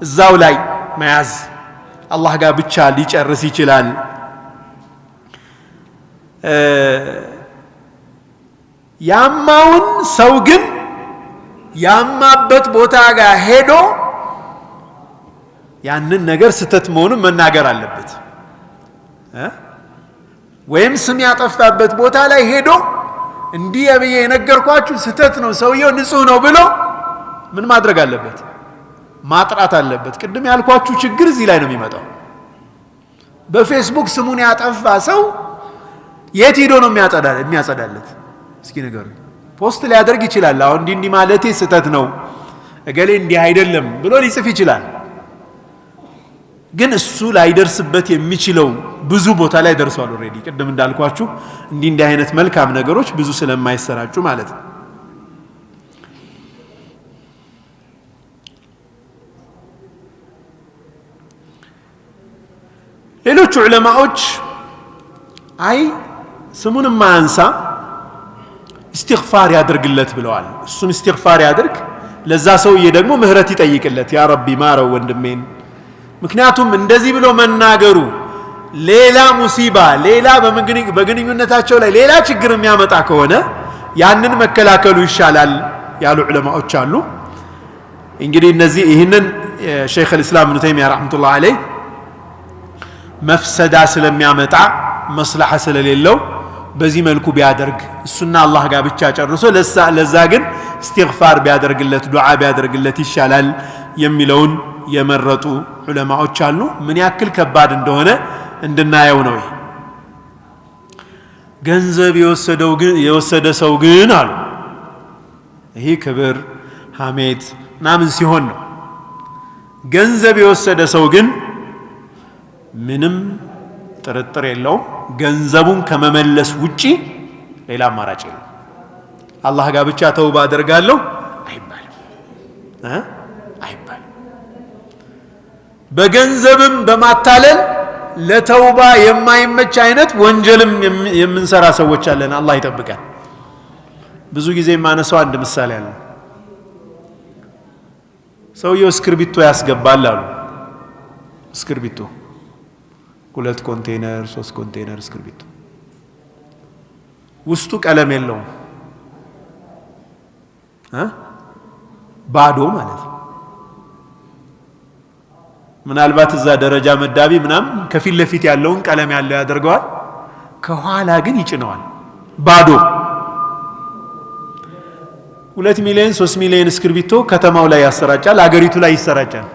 እዛው ላይ መያዝ አላህ ጋር ብቻ ሊጨርስ ይችላል። ያማውን ሰው ግን ያማበት ቦታ ጋር ሄዶ ያንን ነገር ስተት መሆኑን መናገር አለበት። ወይም ስም ያጠፋበት ቦታ ላይ ሄዶ እንዲህ ብዬ የነገርኳችሁ ስተት ነው፣ ሰውየው ንጹህ ነው ብሎ ምን ማድረግ አለበት? ማጥራት አለበት። ቅድም ያልኳችሁ ችግር እዚህ ላይ ነው የሚመጣው። በፌስቡክ ስሙን ያጠፋ ሰው የት ሄዶ ነው የሚያጸዳለት? እስኪ ንገሩኝ። Post ሊያደርግ ይችላል። አሁን እንዲህ እንዲህ ማለቴ ስተት ነው፣ እገሌ እንዲህ አይደለም ብሎ ሊጽፍ ይችላል። ግን እሱ ላይደርስበት የሚችለው ብዙ ቦታ ላይ ደርሷል። Already ቅድም እንዳልኳችሁ እንዲህ እንዲህ አይነት መልካም ነገሮች ብዙ ስለማይሰራጩ ማለት ነው። ሌሎቹ ዑለማዎች አይ ስሙንም ማያንሳ እስትግፋር ያድርግለት ብለዋል። እሱም እስትግፋር ያድርግ፣ ለዛ ሰውዬ ደግሞ ምህረት ይጠይቅለት፣ ያ ረቢ ማረው ወንድሜን። ምክንያቱም እንደዚህ ብሎ መናገሩ ሌላ ሙሲባ፣ ሌላ በግንኙነታቸው ላይ ሌላ ችግር የሚያመጣ ከሆነ ያንን መከላከሉ ይሻላል ያሉ ዑለማዎች አሉ። እንግዲህ እነዚህ ይህንን ሸይኽ አልኢስላም ኢብኑ ተይሚያ ረሕመቱላህ ዐለይህ መፍሰዳ ስለሚያመጣ መስላሐ ስለሌለው በዚህ መልኩ ቢያደርግ እሱና አላህ ጋር ብቻ ጨርሶ ለዛ ግን እስትግፋር ቢያደርግለት ዱዓ ቢያደርግለት ይሻላል የሚለውን የመረጡ ዑለማዎች አሉ። ምን ያክል ከባድ እንደሆነ እንድናየው ነው። ይሄ ገንዘብ የወሰደ ሰው ግን አሉ ይሄ ክብር ሐሜት ምናምን ሲሆን ነው። ገንዘብ የወሰደ ሰው ግን ምንም ጥርጥር የለውም ገንዘቡን ከመመለስ ውጪ ሌላ አማራጭ የለም። አላህ ጋር ብቻ ተውባ አደርጋለሁ አይባልም አይባልም። በገንዘብም በማታለል ለተውባ የማይመች አይነት ወንጀልም የምንሰራ ሰዎች አለን። አላህ ይጠብቀን። ብዙ ጊዜ የማነሳው አንድ ምሳሌ አለ። ሰውየው እስክርቢቶ ያስገባል አሉ። እስክርቢቶ 2 ኮንቴነር 3 ኮንቴነር እስክርቢቶ ውስጡ ቀለም የለውም፣ ባዶ ማለት ነው። ምናልባት እዛ ደረጃ መዳቢ ምናምን ከፊት ለፊት ያለውን ቀለም ያለው ያደርገዋል፣ ከኋላ ግን ይጭነዋል ባዶ። 2 ሚሊዮን 3 ሚሊዮን እስክርቢቶ ከተማው ላይ ያሰራጫል፣ አገሪቱ ላይ ይሰራጫል።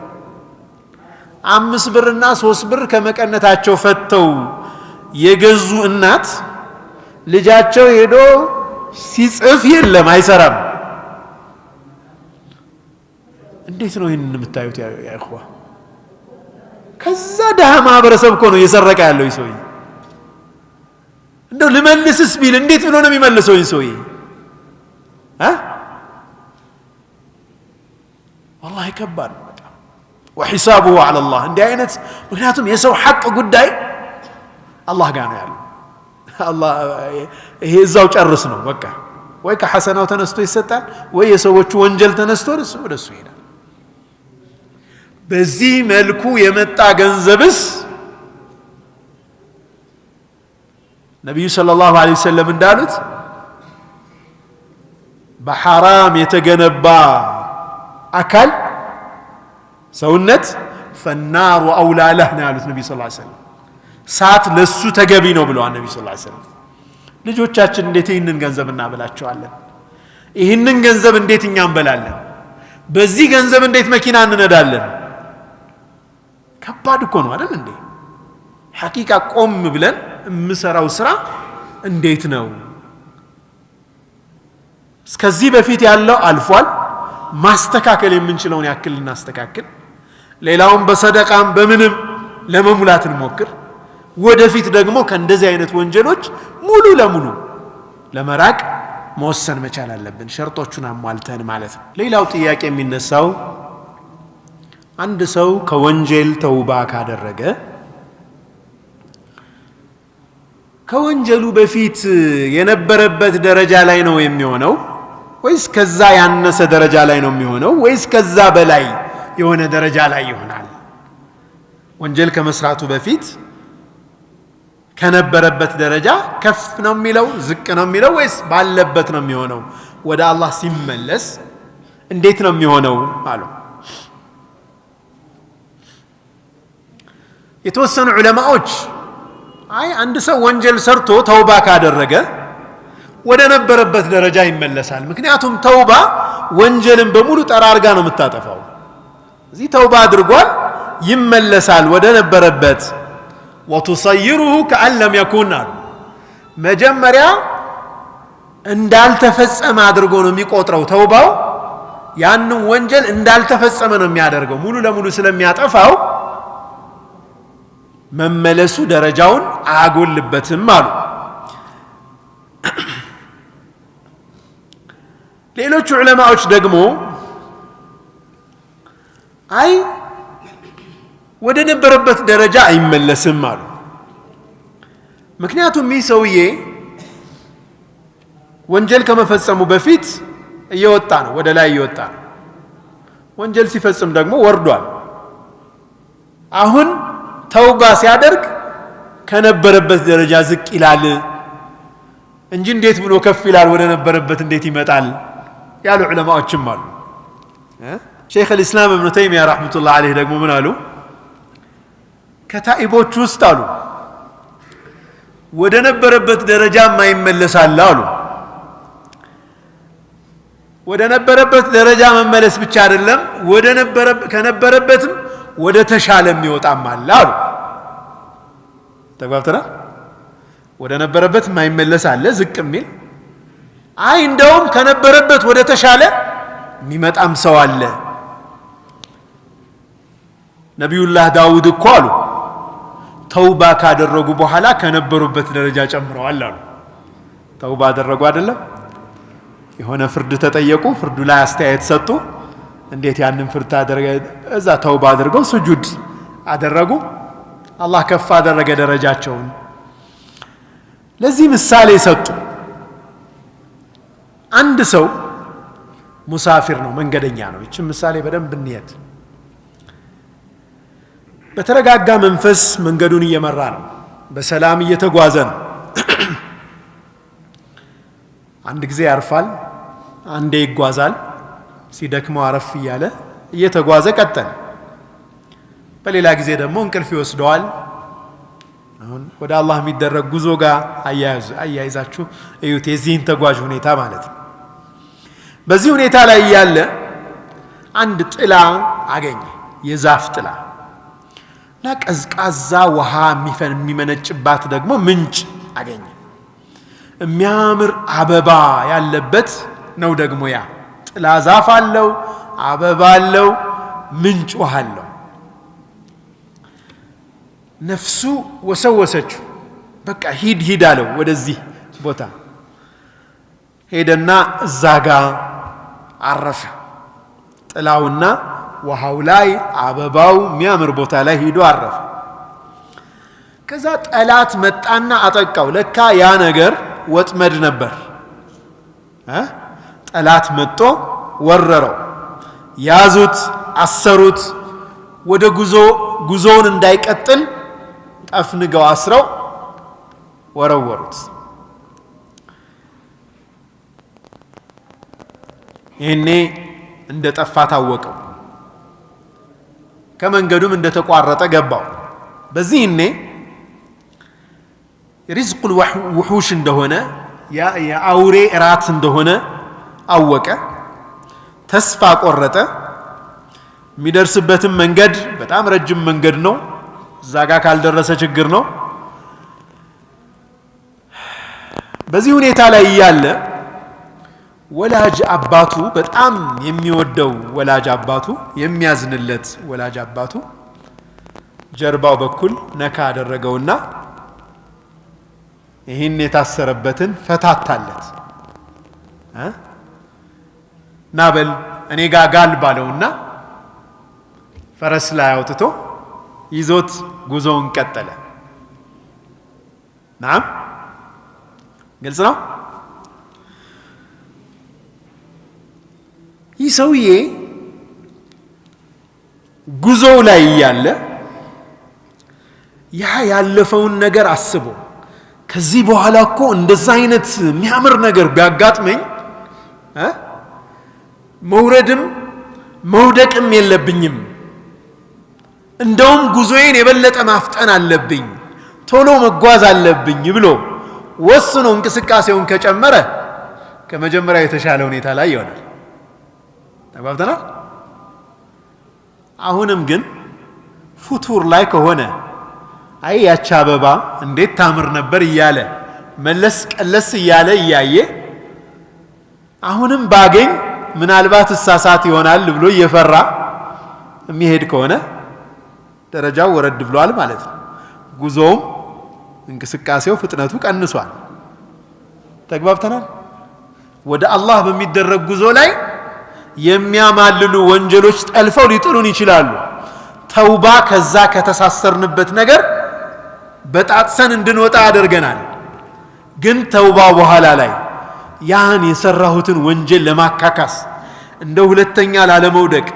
5 ብርና 3 ብር ከመቀነታቸው ፈተው የገዙ እናት ልጃቸው ሄዶ ሲጽፍ የለም፣ አይሰራም። እንዴት ነው ይሄንን የምታዩት ያ ኢኽዋ? ከዛ ደሃ ማህበረሰብ እኮ ነው እየሰረቀ ያለው ይህ ሰውዬ። እንደው ልመልስስ ቢል እንዴት ብሎ ነው የሚመልሰው ይህ ሰውዬ? ወላሂ ከባድ ነው በጣም። ወሒሳቡሁ ዐላ አላህ። እንዲህ አይነት ምክንያቱም የሰው ሐቅ ጉዳይ አላህ ጋር ነው ያለው። አላህ ይሄ እዛው ጨርስ ነው በቃ። ወይ ከሐሰናው ተነስቶ ይሰጣል፣ ወይ የሰዎቹ ወንጀል ተነስቶ ወደ እሱ ይሄዳል። በዚህ መልኩ የመጣ ገንዘብስ ነቢዩ ሰለላሁ ዐለይሂ ወሰለም እንዳሉት በሐራም የተገነባ አካል ሰውነት ፈናሩ አውላ ለህ ነው ያሉት ነቢዩ ሰለላሁ ዐለይሂ ወሰለም። እሳት ለሱ ተገቢ ነው ብለዋል ነቢዩ ሰለላሁ ዐለይሂ ወሰለም። ልጆቻችን እንዴት ይህንን ገንዘብ እናበላቸዋለን? ይህንን ገንዘብ እንዴት እኛ እንበላለን? በዚህ ገንዘብ እንዴት መኪና እንነዳለን? ከባድ እኮ ነው አይደል እንዴ? ሐቂቃ ቆም ብለን የምሰራው ስራ እንዴት ነው? እስከዚህ በፊት ያለው አልፏል። ማስተካከል የምንችለውን ያክል እናስተካክል። ሌላውን በሰደቃም በምንም ለመሙላት እንሞክር። ወደፊት ደግሞ ከእንደዚህ አይነት ወንጀሎች ሙሉ ለሙሉ ለመራቅ መወሰን መቻል አለብን፣ ሸርጦቹን አሟልተን ማለት ነው። ሌላው ጥያቄ የሚነሳው አንድ ሰው ከወንጀል ተውባ ካደረገ ከወንጀሉ በፊት የነበረበት ደረጃ ላይ ነው የሚሆነው ወይስ ከዛ ያነሰ ደረጃ ላይ ነው የሚሆነው ወይስ ከዛ በላይ የሆነ ደረጃ ላይ ይሆናል? ወንጀል ከመስራቱ በፊት ከነበረበት ደረጃ ከፍ ነው የሚለው፣ ዝቅ ነው የሚለው ወይስ ባለበት ነው የሚሆነው? ወደ አላህ ሲመለስ እንዴት ነው የሚሆነው አሉ። የተወሰኑ ዑለማዎች አይ አንድ ሰው ወንጀል ሰርቶ ተውባ ካደረገ ወደ ነበረበት ደረጃ ይመለሳል። ምክንያቱም ተውባ ወንጀልን በሙሉ ጠራርጋ ነው የምታጠፋው። እዚህ ተውባ አድርጓል፣ ይመለሳል ወደ ነበረበት። ወቱሰይሩሁ ከአን ለም የኩን አሉ። መጀመሪያ እንዳልተፈጸመ አድርጎ ነው የሚቆጥረው። ተውባው ያንን ወንጀል እንዳልተፈጸመ ነው የሚያደርገው። ሙሉ ለሙሉ ስለሚያጠፋው መመለሱ ደረጃውን አያጎልበትም አሉ። ሌሎቹ ዑለማዎች ደግሞ አይ ወደ ነበረበት ደረጃ አይመለስም አሉ። ምክንያቱም ይህ ሰውዬ ወንጀል ከመፈጸሙ በፊት እየወጣ ነው፣ ወደ ላይ እየወጣ ነው። ወንጀል ሲፈጽም ደግሞ ወርዷል። አሁን ተውባ ሲያደርግ ከነበረበት ደረጃ ዝቅ ይላል እንጂ እንዴት ብሎ ከፍ ይላል? ወደ ነበረበት እንዴት ይመጣል? ያሉ ዑለማዎችም አሉ። ሼክ አልኢስላም እብኑ ተይሚያ ረሕመቱላህ ዐለይህ ደግሞ ምን አሉ? ከታኢቦች ውስጥ አሉ ወደ ነበረበት ደረጃ የማይመለስ አለ አሉ። ወደ ነበረበት ደረጃ መመለስ ብቻ አይደለም፣ ወደ ከነበረበትም ወደ ተሻለ የሚወጣም አለ አሉ። ተግባብተናል። ወደ ነበረበት የማይመለስ አለ፣ ዝቅ የሚል፣ አይ እንደውም ከነበረበት ወደ ተሻለ የሚመጣም ሰው አለ። ነቢዩላህ ዳውድ እኮ አሉ ተውባ ካደረጉ በኋላ ከነበሩበት ደረጃ ጨምረዋል አሉ። ተውባ አደረጉ አይደለም? የሆነ ፍርድ ተጠየቁ፣ ፍርዱ ላይ አስተያየት ሰጡ። እንዴት ያንን ፍርድ ታደረገ? እዛ ተውባ አድርገው ስጁድ አደረጉ። አላህ ከፍ አደረገ ደረጃቸውን። ለዚህ ምሳሌ ሰጡ። አንድ ሰው ሙሳፊር ነው፣ መንገደኛ ነው። ይህችን ምሳሌ በደንብ እንየት። በተረጋጋ መንፈስ መንገዱን እየመራ ነው። በሰላም እየተጓዘ ነው። አንድ ጊዜ ያርፋል፣ አንዴ ይጓዛል። ሲደክመው አረፍ እያለ እየተጓዘ ቀጠለ። በሌላ ጊዜ ደግሞ እንቅልፍ ይወስደዋል። አሁን ወደ አላህ የሚደረግ ጉዞ ጋር አያይዛችሁ እዩት፣ የዚህን ተጓዥ ሁኔታ ማለት ነው። በዚህ ሁኔታ ላይ እያለ አንድ ጥላ አገኘ፣ የዛፍ ጥላ እና ቀዝቃዛ ውሃ የሚመነጭባት ደግሞ ምንጭ አገኘ። የሚያምር አበባ ያለበት ነው ደግሞ ያ ጥላ። ዛፍ አለው፣ አበባ አለው፣ ምንጭ ውሃ አለው። ነፍሱ ወሰወሰችው። በቃ ሂድ ሂድ አለው ወደዚህ ቦታ። ሄደና እዛ ጋ አረፈ። ጥላውና ውሃው ላይ አበባው የሚያምር ቦታ ላይ ሂዶ አረፈ። ከዛ ጠላት መጣና አጠቃው። ለካ ያ ነገር ወጥመድ ነበር። ጠላት መጥቶ ወረረው። ያዙት፣ አሰሩት። ወደ ጉዞውን እንዳይቀጥል ጠፍንገው አስረው ወረወሩት። ይህኔ እንደ ጠፋ ታወቀው። ከመንገዱም እንደተቋረጠ ገባው። በዚህ እኔ ሪዝቁል ውሑሽ እንደሆነ፣ የአውሬ እራት እንደሆነ አወቀ። ተስፋ ቆረጠ። የሚደርስበትም መንገድ በጣም ረጅም መንገድ ነው። እዛ ጋ ካልደረሰ ችግር ነው። በዚህ ሁኔታ ላይ እያለ ወላጅ አባቱ፣ በጣም የሚወደው ወላጅ አባቱ፣ የሚያዝንለት ወላጅ አባቱ ጀርባው በኩል ነካ አደረገውና ይህን የታሰረበትን ፈታታለት። ናበል እኔ ጋ ጋል ባለውና ፈረስ ላይ አውጥቶ ይዞት ጉዞውን ቀጠለ። ናም። ግልጽ ነው። ይህ ሰውዬ ጉዞው ላይ እያለ ያ ያለፈውን ነገር አስቦ ከዚህ በኋላ እኮ እንደዛ አይነት የሚያምር ነገር ቢያጋጥመኝ መውረድም መውደቅም የለብኝም፣ እንደውም ጉዞዬን የበለጠ ማፍጠን አለብኝ፣ ቶሎ መጓዝ አለብኝ ብሎ ወስኖ እንቅስቃሴውን ከጨመረ ከመጀመሪያው የተሻለ ሁኔታ ላይ ይሆናል። ተግባብተናል። አሁንም ግን ፉቱር ላይ ከሆነ አይ ያቺ አበባ እንዴት ታምር ነበር እያለ መለስ ቀለስ እያለ እያየ አሁንም ባገኝ ምናልባት እሳሳት ይሆናል ብሎ እየፈራ የሚሄድ ከሆነ ደረጃው ወረድ ብሏል ማለት ነው። ጉዞውም እንቅስቃሴው ፍጥነቱ ቀንሷል። ተግባብተናል። ወደ አላህ በሚደረግ ጉዞ ላይ የሚያማልሉ ወንጀሎች ጠልፈው ሊጥሉን ይችላሉ። ተውባ ከዛ ከተሳሰርንበት ነገር በጣጥሰን እንድንወጣ ያደርገናል። ግን ተውባ በኋላ ላይ ያን የሰራሁትን ወንጀል ለማካካስ እንደ ሁለተኛ ላለመውደቅ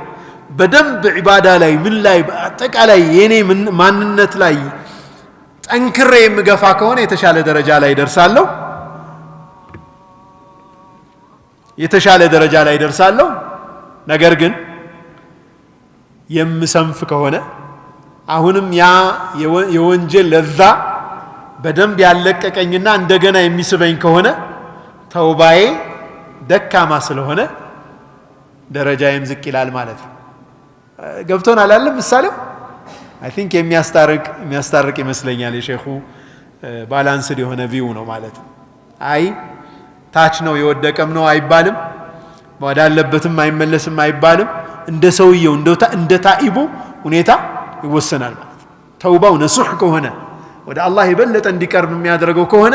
በደንብ ዒባዳ ላይ ምን ላይ በአጠቃላይ የኔ ማንነት ላይ ጠንክሬ የምገፋ ከሆነ የተሻለ ደረጃ ላይ ደርሳለሁ፣ የተሻለ ደረጃ ላይ ደርሳለሁ። ነገር ግን የምሰንፍ ከሆነ አሁንም ያ የወንጀል ለዛ በደንብ ያለቀቀኝና እንደገና የሚስበኝ ከሆነ ተውባዬ ደካማ ስለሆነ ደረጃዬም ዝቅ ይላል ማለት ነው። ገብቶናል አይደል? ምሳሌው I think የሚያስታርቅ ይመስለኛል። የሼኹ balanced የሆነ view ነው ማለት ነው። አይ ታች ነው የወደቀም ነው አይባልም፣ ወዳለበትም አይመለስም አይባልም። እንደ ሰውየው እንደ ታኢቡ ሁኔታ ይወሰናል ማለት ነው። ተውባው ነሱሕ ከሆነ ወደ አላህ የበለጠ እንዲቀርብ የሚያደርገው ከሆነ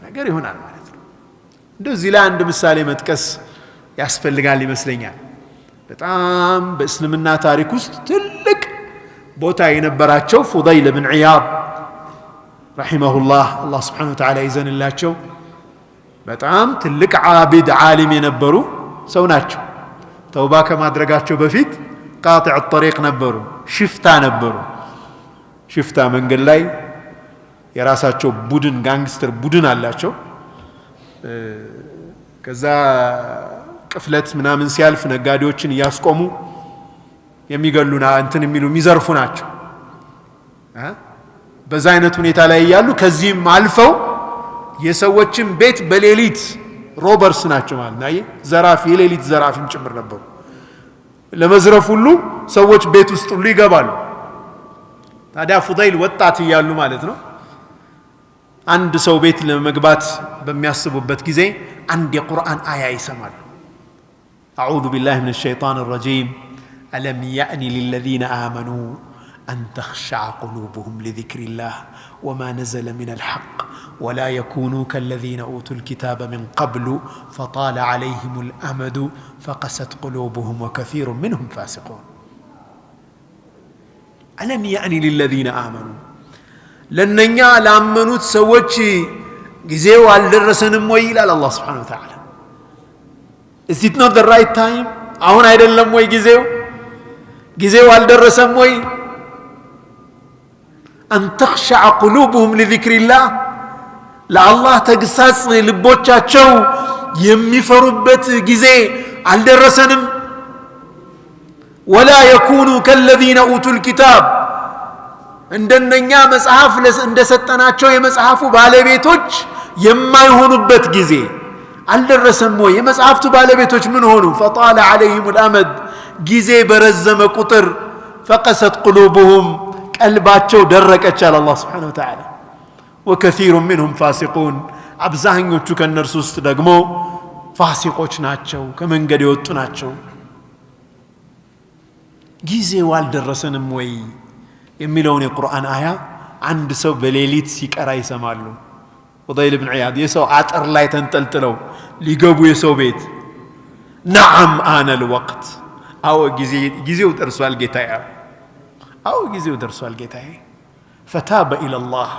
ነገር ይሆናል ማለት ነው። እንደዚህ ላይ አንድ ምሳሌ መጥቀስ ያስፈልጋል ይመስለኛል። በጣም በእስልምና ታሪክ ውስጥ ትልቅ ቦታ የነበራቸው ፉደይል ብን ዒያድ رحمه الله፣ አላህ سبحانه وتعالى ይዘንላቸው። በጣም ትልቅ ዓቢድ ዓሊም የነበሩ ሰው ናቸው። ተውባ ከማድረጋቸው በፊት قاطع طريق ነበሩ፣ ሽፍታ ነበሩ። ሽፍታ መንገድ ላይ የራሳቸው ቡድን gangster ቡድን አላቸው። ከዛ ቅፍለት ምናምን ሲያልፍ ነጋዴዎችን እያስቆሙ የሚገሉና እንትን የሚሉ የሚዘርፉ ናቸው። በዛ አይነት ሁኔታ ላይ እያሉ ከዚህም አልፈው የሰዎችን ቤት በሌሊት robbers ናቸው ማለት ነው። ዘራፊ፣ የሌሊት ዘራፊም ጭምር ነበሩ። ለመዝረፍ ሁሉ ሰዎች ቤት ውስጥ ሁሉ ይገባሉ። ታዲያ ፉዳይል ወጣት እያሉ ማለት ነው አንድ ሰው ቤት ለመግባት በሚያስቡበት ጊዜ አንድ የቁርአን አያ ይሰማሉ። أعوذ بالله من الشيطان الرجيم ألم يأن للذين آمنوا أن تخشع قلوبهم لذكر الله وما نزل من الحق ولا يكونوا كالذين أوتوا الكتاب من قبل فطال عليهم الأمد فقست قلوبهم وكثير منهم فاسقون። ألم يأن للذين آمنوا ለእነኛ ላመኑት ሰዎች ጊዜው አልደረሰንም ወይ ይላል አላህ سبحانه وتعالى። Is it not the right time? አሁን አይደለም ወይ ጊዜው? ጊዜው አልደረሰም ወይ? أن تخشع قلوبهم لذكر الله ለአላህ ተግሳጽ ልቦቻቸው የሚፈሩበት ጊዜ አልደረሰንም? ولا يكونوا كالذين أوتوا الكتاب እንደነኛ መጽሐፍ እንደሰጠናቸው የመጽሐፉ ባለቤቶች የማይሆኑበት ጊዜ አልደረሰም ወይ? የመጽሐፍቱ ባለቤቶች ምን ሆኑ? فطال عليهم الأمد ጊዜ በረዘመ ቁጥር فقست قلوبهم ቀልባቸው ደረቀች አለ አላህ سبحانه وتعالى። وكثير منهم فاسقون አብዛኞቹ ከእነርሱ ውስጥ ደግሞ ፋሲቆች ናቸው፣ ከመንገድ የወጡ ናቸው። ጊዜው አልደረሰንም ወይ የሚለውን የቁርአን አያ አንድ ሰው በሌሊት ሲቀራ ይሰማሉ። ፉደይል ብን ዒያድ የሰው አጥር ላይ ተንጠልጥለው ሊገቡ የሰው ቤት፣ نعم آن الوقت፣ አዎ ጊዜው ደርሷል ጌታዬ፣ አዎ ጊዜው ደርሷል ጌታዬ። فتاب إلى الله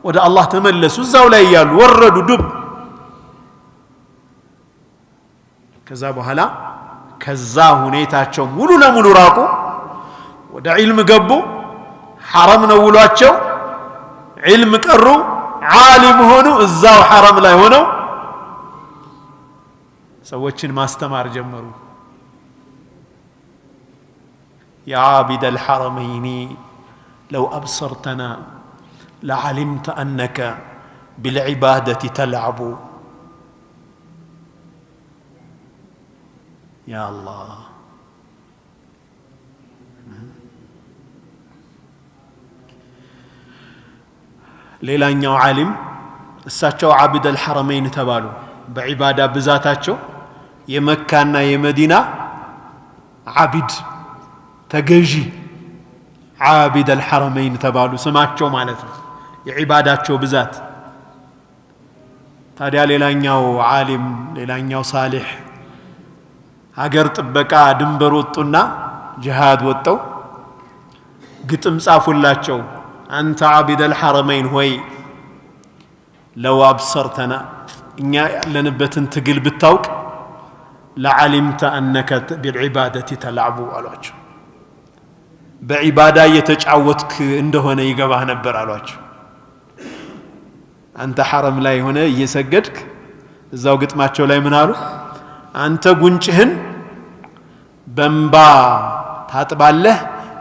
ወደ አላህ ተመለሱ። እዛው ላይ እያሉ ወረዱ ዱብ። ከዛ በኋላ ከዛ ሁኔታቸው ሙሉ ለሙሉ ራቁ። ወደ ዒልም ገቡ። ሐረም ነው ውሏቸው። ዒልም ቀሩ፣ ዓሊም ሆኑ። እዛው ሐረም ላይ ሆነው ሰዎችን ማስተማር ጀመሩ። يا عابد الحرمين لو أبصرتنا لعلمت أنك بالعبادة تلعب. يا الله ሌላኛው ዓሊም እሳቸው ዓቢድ አልሐረመይን ተባሉ። በዒባዳ ብዛታቸው የመካና የመዲና ዓቢድ ተገዢ ዓቢድ አልሐረመይን ተባሉ፣ ስማቸው ማለት ነው፣ የዒባዳቸው ብዛት። ታዲያ ሌላኛው ዓሊም ሌላኛው ሳሊሕ ሀገር ጥበቃ ድንበር ወጡና ጅሃድ ወጠው ግጥም ጻፉላቸው። አንተ ዓቢድ አልሐረመይን ሆይ ለው አብሰርተና እኛ ያለንበትን ትግል ብታውቅ ለዓሊምተ አነከ ቢልዒባደቲ ተላዕቡ አሏቸው። በዒባዳ እየተጫወትክ እንደሆነ ይገባህ ነበር አሏቸው። አንተ ሐረም ላይ ሆነ እየሰገድክ እዛው ግጥማቸው ላይ ምን አሉ? አንተ ጉንጭህን በእንባ ታጥባለህ፣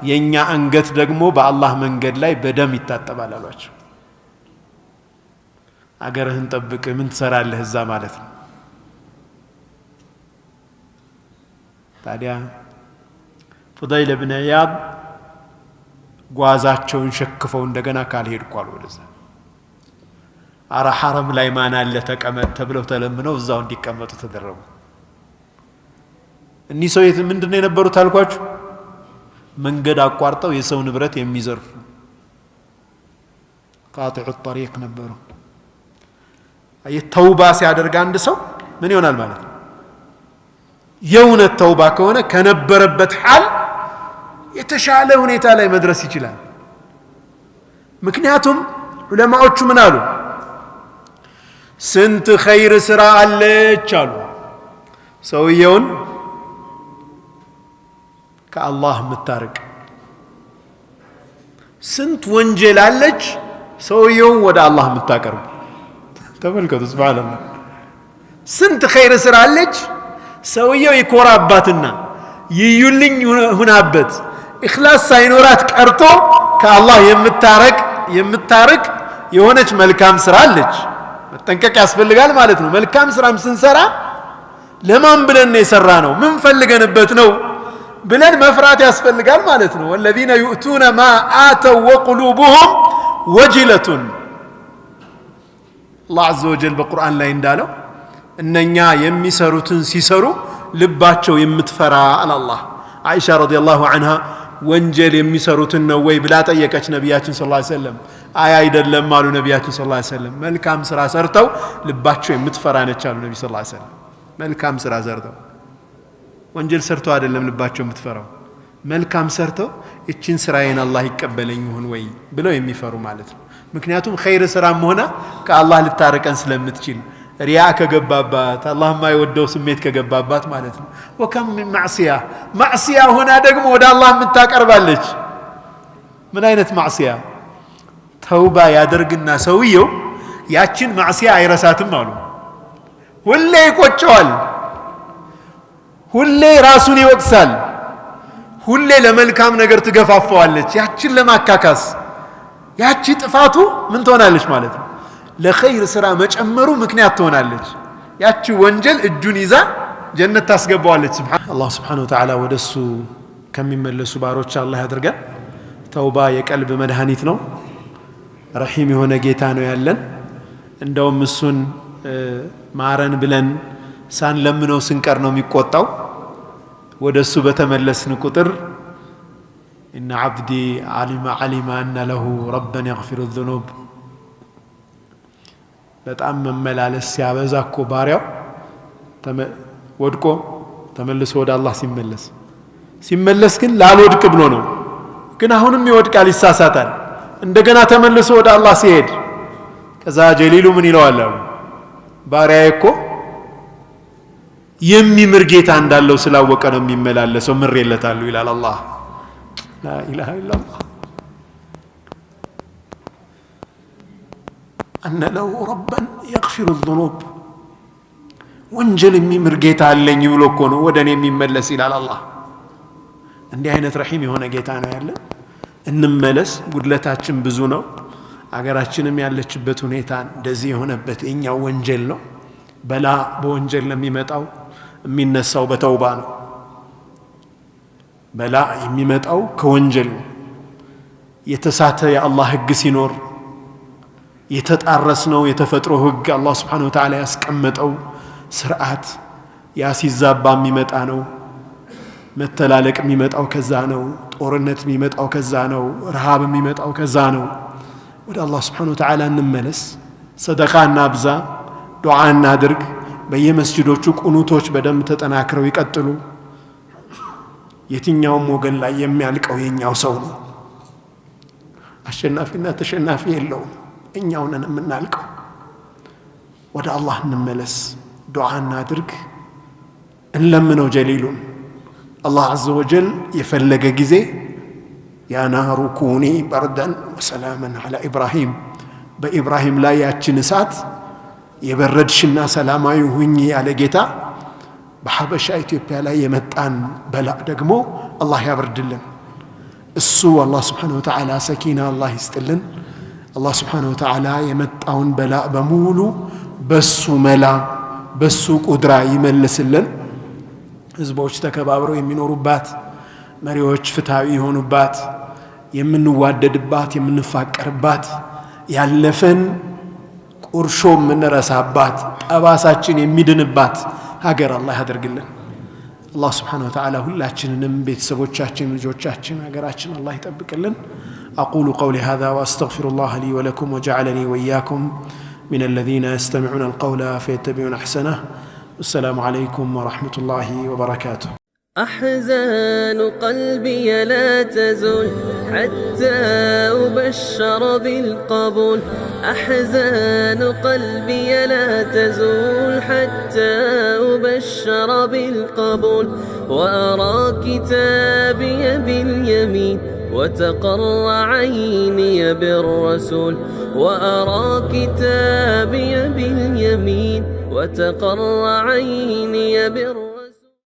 የኛ አንገት ደግሞ በአላህ መንገድ ላይ በደም ይታጠባል አሏቸው። አገርህን ጠብቅ፣ ምን ትሰራለህ እዛ ማለት ነው። ታዲያ ፉደይል ብን ዒያድ ጓዛቸውን ሸክፈው እንደገና ካልሄድኩ አሉ ወደዛ። አረ ሐረም ላይ ማን አለ ተቀመጥ ተብለው ተለምነው እዛው እንዲቀመጡ ተደረጉ። እኒህ ሰው ምንድነው የነበሩት አልኳችሁ? መንገድ አቋርጠው የሰው ንብረት የሚዘርፉ ቃጢዑ ጠሪቅ ነበሩ። ተውባ ሲያደርግ አንድ ሰው ምን ይሆናል ማለት ነው? የእውነት ተውባ ከሆነ ከነበረበት ሐል የተሻለ ሁኔታ ላይ መድረስ ይችላል። ምክንያቱም ዑለማዎቹ ምን አሉ? ስንት ኸይር ስራ አለች አሉ። ሰውየውን ከአላህ የምታርቅ ስንት ወንጀል አለች ሰውየውን ወደ አላህ የምታቀርብ። ተመልከቱ፣ ሱብሃንአላህ። ስንት ኸይር ስራ አለች ሰውየው ይኮራባትና ይዩልኝ ሁናበት ኢኽላስ ሳይኖራት ቀርቶ ከአላህ የምታርቅ የሆነች መልካም ስራ አለች። መጠንቀቅ ያስፈልጋል ማለት ነው። መልካም ስራም ስንሰራ ለማን ብለን ነው የሰራነው? ምን ፈልገንበት ነው ብለን መፍራት ያስፈልጋል ማለት ነው። ወለዚነ ዩእቱነ ማ አተው ወቁሉቡሁም ወጅለቱን። አላህ ዐዘ ወጀል በቁርአን ላይ እንዳለው እነኛ የሚሰሩትን ሲሰሩ ልባቸው የምትፈራ አለ አላህ። አይሻ ረዲየላሁ ዐንሃ ወንጀል የሚሰሩትን ነው ወይ ብላ ጠየቀች ነቢያችን ሰለላሁ ዐለይሂ ወሰለም። አይ አይደለም አሉ ነቢያችን ሰለላሁ ዐለይሂ ወሰለም። መልካም ስራ ሰርተው ልባቸው የምትፈራ ነች አሉ ነቢ ሰለላሁ ዐለይሂ ወሰለም። መልካም ስራ ሰርተው፣ ወንጀል ሰርተው አይደለም ልባቸው የምትፈራው፣ መልካም ሰርተው እቺን ስራዬን አላህ ይቀበለኝ ይሆን ወይ ብለው የሚፈሩ ማለት ነው። ምክንያቱም ኸይር ስራም ሆነ ከአላህ ልታርቀን ስለምትችል ሪያ ከገባባት አላህ የማይወደው ስሜት ከገባባት ማለት ነው። ወከም ሚን ማዕሲያ ማዕሲያ ሆና ደግሞ ወደ አላህ የምታቀርባለች። ምን አይነት ማዕሲያ? ተውባ ያደርግና ሰውየው ያችን ማዕሲያ አይረሳትም አሉ። ሁሌ ይቆጨዋል፣ ሁሌ ራሱን ይወቅሳል፣ ሁሌ ለመልካም ነገር ትገፋፋዋለች። ያችን ለማካካስ ያቺ ጥፋቱ ምን ትሆናለች ማለት ነው? ለኸይር ስራ መጨመሩ ምክንያት ትሆናለች። ያቺ ወንጀል እጁን ይዛ ጀነት ታስገባዋለች። አላህ ሱብሓነሁ ወተዓላ ወደሱ ከሚመለሱ ባሮች አላህ ያድርገን። ተውባ የቀልብ መድኃኒት ነው። ረሒም የሆነ ጌታ ነው ያለን። እንደውም እሱን ማረን ብለን ሳንለምነው ስንቀር ነው የሚቆጣው። ወደሱ በተመለስን ቁጥር إن عبدي علم علم أن له ربا يغفر الذنوب። በጣም መመላለስ ሲያበዛ እኮ ባሪያው ወድቆ ተመልሶ ወደ አላህ ሲመለስ ግን ላልወድቅ ብሎ ነው። ግን አሁንም ይወድቃል፣ ይሳሳታል። እንደገና ተመልሶ ወደ አላህ ሲሄድ ከዛ ጀሊሉ ምን ይለዋል አሉ፣ ባሪያዬ እኮ የሚምር ጌታ እንዳለው ስላወቀ ነው የሚመላለሰው። ምሬለታለሁ ይላል አላህ። ላ ኢላሃ ኢላላህ። አነ ለሁ ረበን የግፊሩ ዙኑብ፣ ወንጀል የሚምር ጌታ አለኝ ብሎ እኮ ነው ወደ እኔ የሚመለስ ይላል አላህ። እንዲህ አይነት ረሒም የሆነ ጌታ ነው ያለን። እንመለስ። ጉድለታችን ብዙ ነው። አገራችንም ያለችበት ሁኔታ እንደዚህ የሆነበት የኛው ወንጀል ነው። በላ በወንጀል ነው የሚመጣው። የሚነሳው በተውባ ነው። በላ የሚመጣው ከወንጀል ነው። የተሳተ የአላህ ህግ ሲኖር፣ የተጣረስነው የተፈጥሮ ህግ፣ አላህ ስብሓነሁ ወተዓላ ያስቀመጠው ስርዓት ያ ሲዛባ የሚመጣ ነው። መተላለቅ የሚመጣው ከዛ ነው። ጦርነት የሚመጣው ከዛ ነው። ረሃብ የሚመጣው ከዛ ነው። ወደ አላህ ስብሓነሁ ወተዓላ እንመለስ። ሰደቃ እናብዛ፣ ዱዓ እናድርግ። በየመስጅዶቹ ቁኑቶች በደንብ ተጠናክረው ይቀጥሉ። የትኛውም ወገን ላይ የሚያልቀው የኛው ሰው ነው። አሸናፊና ተሸናፊ የለውም። እኛው ነን የምናልቀው። ወደ አላህ እንመለስ፣ ዱዓ እናድርግ፣ እንለምነው ጀሊሉን። አላህ ዐዘ ወጀል የፈለገ ጊዜ يا نار كوني بردا وسلاما على إبراهيم፣ በኢብራሂም ላይ ያችን እሳት የበረድሽና ሰላማዊ ሁኚ ያለ ጌታ በሐበሻ ኢትዮጵያ ላይ የመጣን በላእ ደግሞ አላህ ያበርድልን። እሱ አላህ ስብሓነሁ ወተዓላ ሰኪና አላህ ይስጥልን። አላህ ስብሓነሁ ወተዓላ የመጣውን በላእ በሙሉ በሱ መላ በሱ ቁድራ ይመልስልን። ህዝቦች ተከባብረው የሚኖሩባት፣ መሪዎች ፍትሃዊ የሆኑባት፣ የምንዋደድባት፣ የምንፋቀርባት፣ ያለፈን ቁርሾ የምንረሳባት፣ ጠባሳችን የሚድንባት ሀገር አላህ ያደርግልን። አላህ ስብሓነሁ ወተዓላ ሁላችንንም፣ ቤተሰቦቻችን፣ ልጆቻችን፣ ሀገራችን አላህ ይጠብቅልን። أقول قولي هذا وأستغفر الله لي ولكم وجعلني وإياكم من الذين يستمعون القول فيتبعون أحسنه. والسلام عليكم ورحمة الله وبركاته. أحزان قلبي لا تزول حتى أبشر بالقبول. أحزان قلبي لا تزول حتى أبشر بالقبول، وأرى كتابي باليمين وتقر عيني بالرسول. وأرى كتابي باليمين وتقر عيني بالرسول.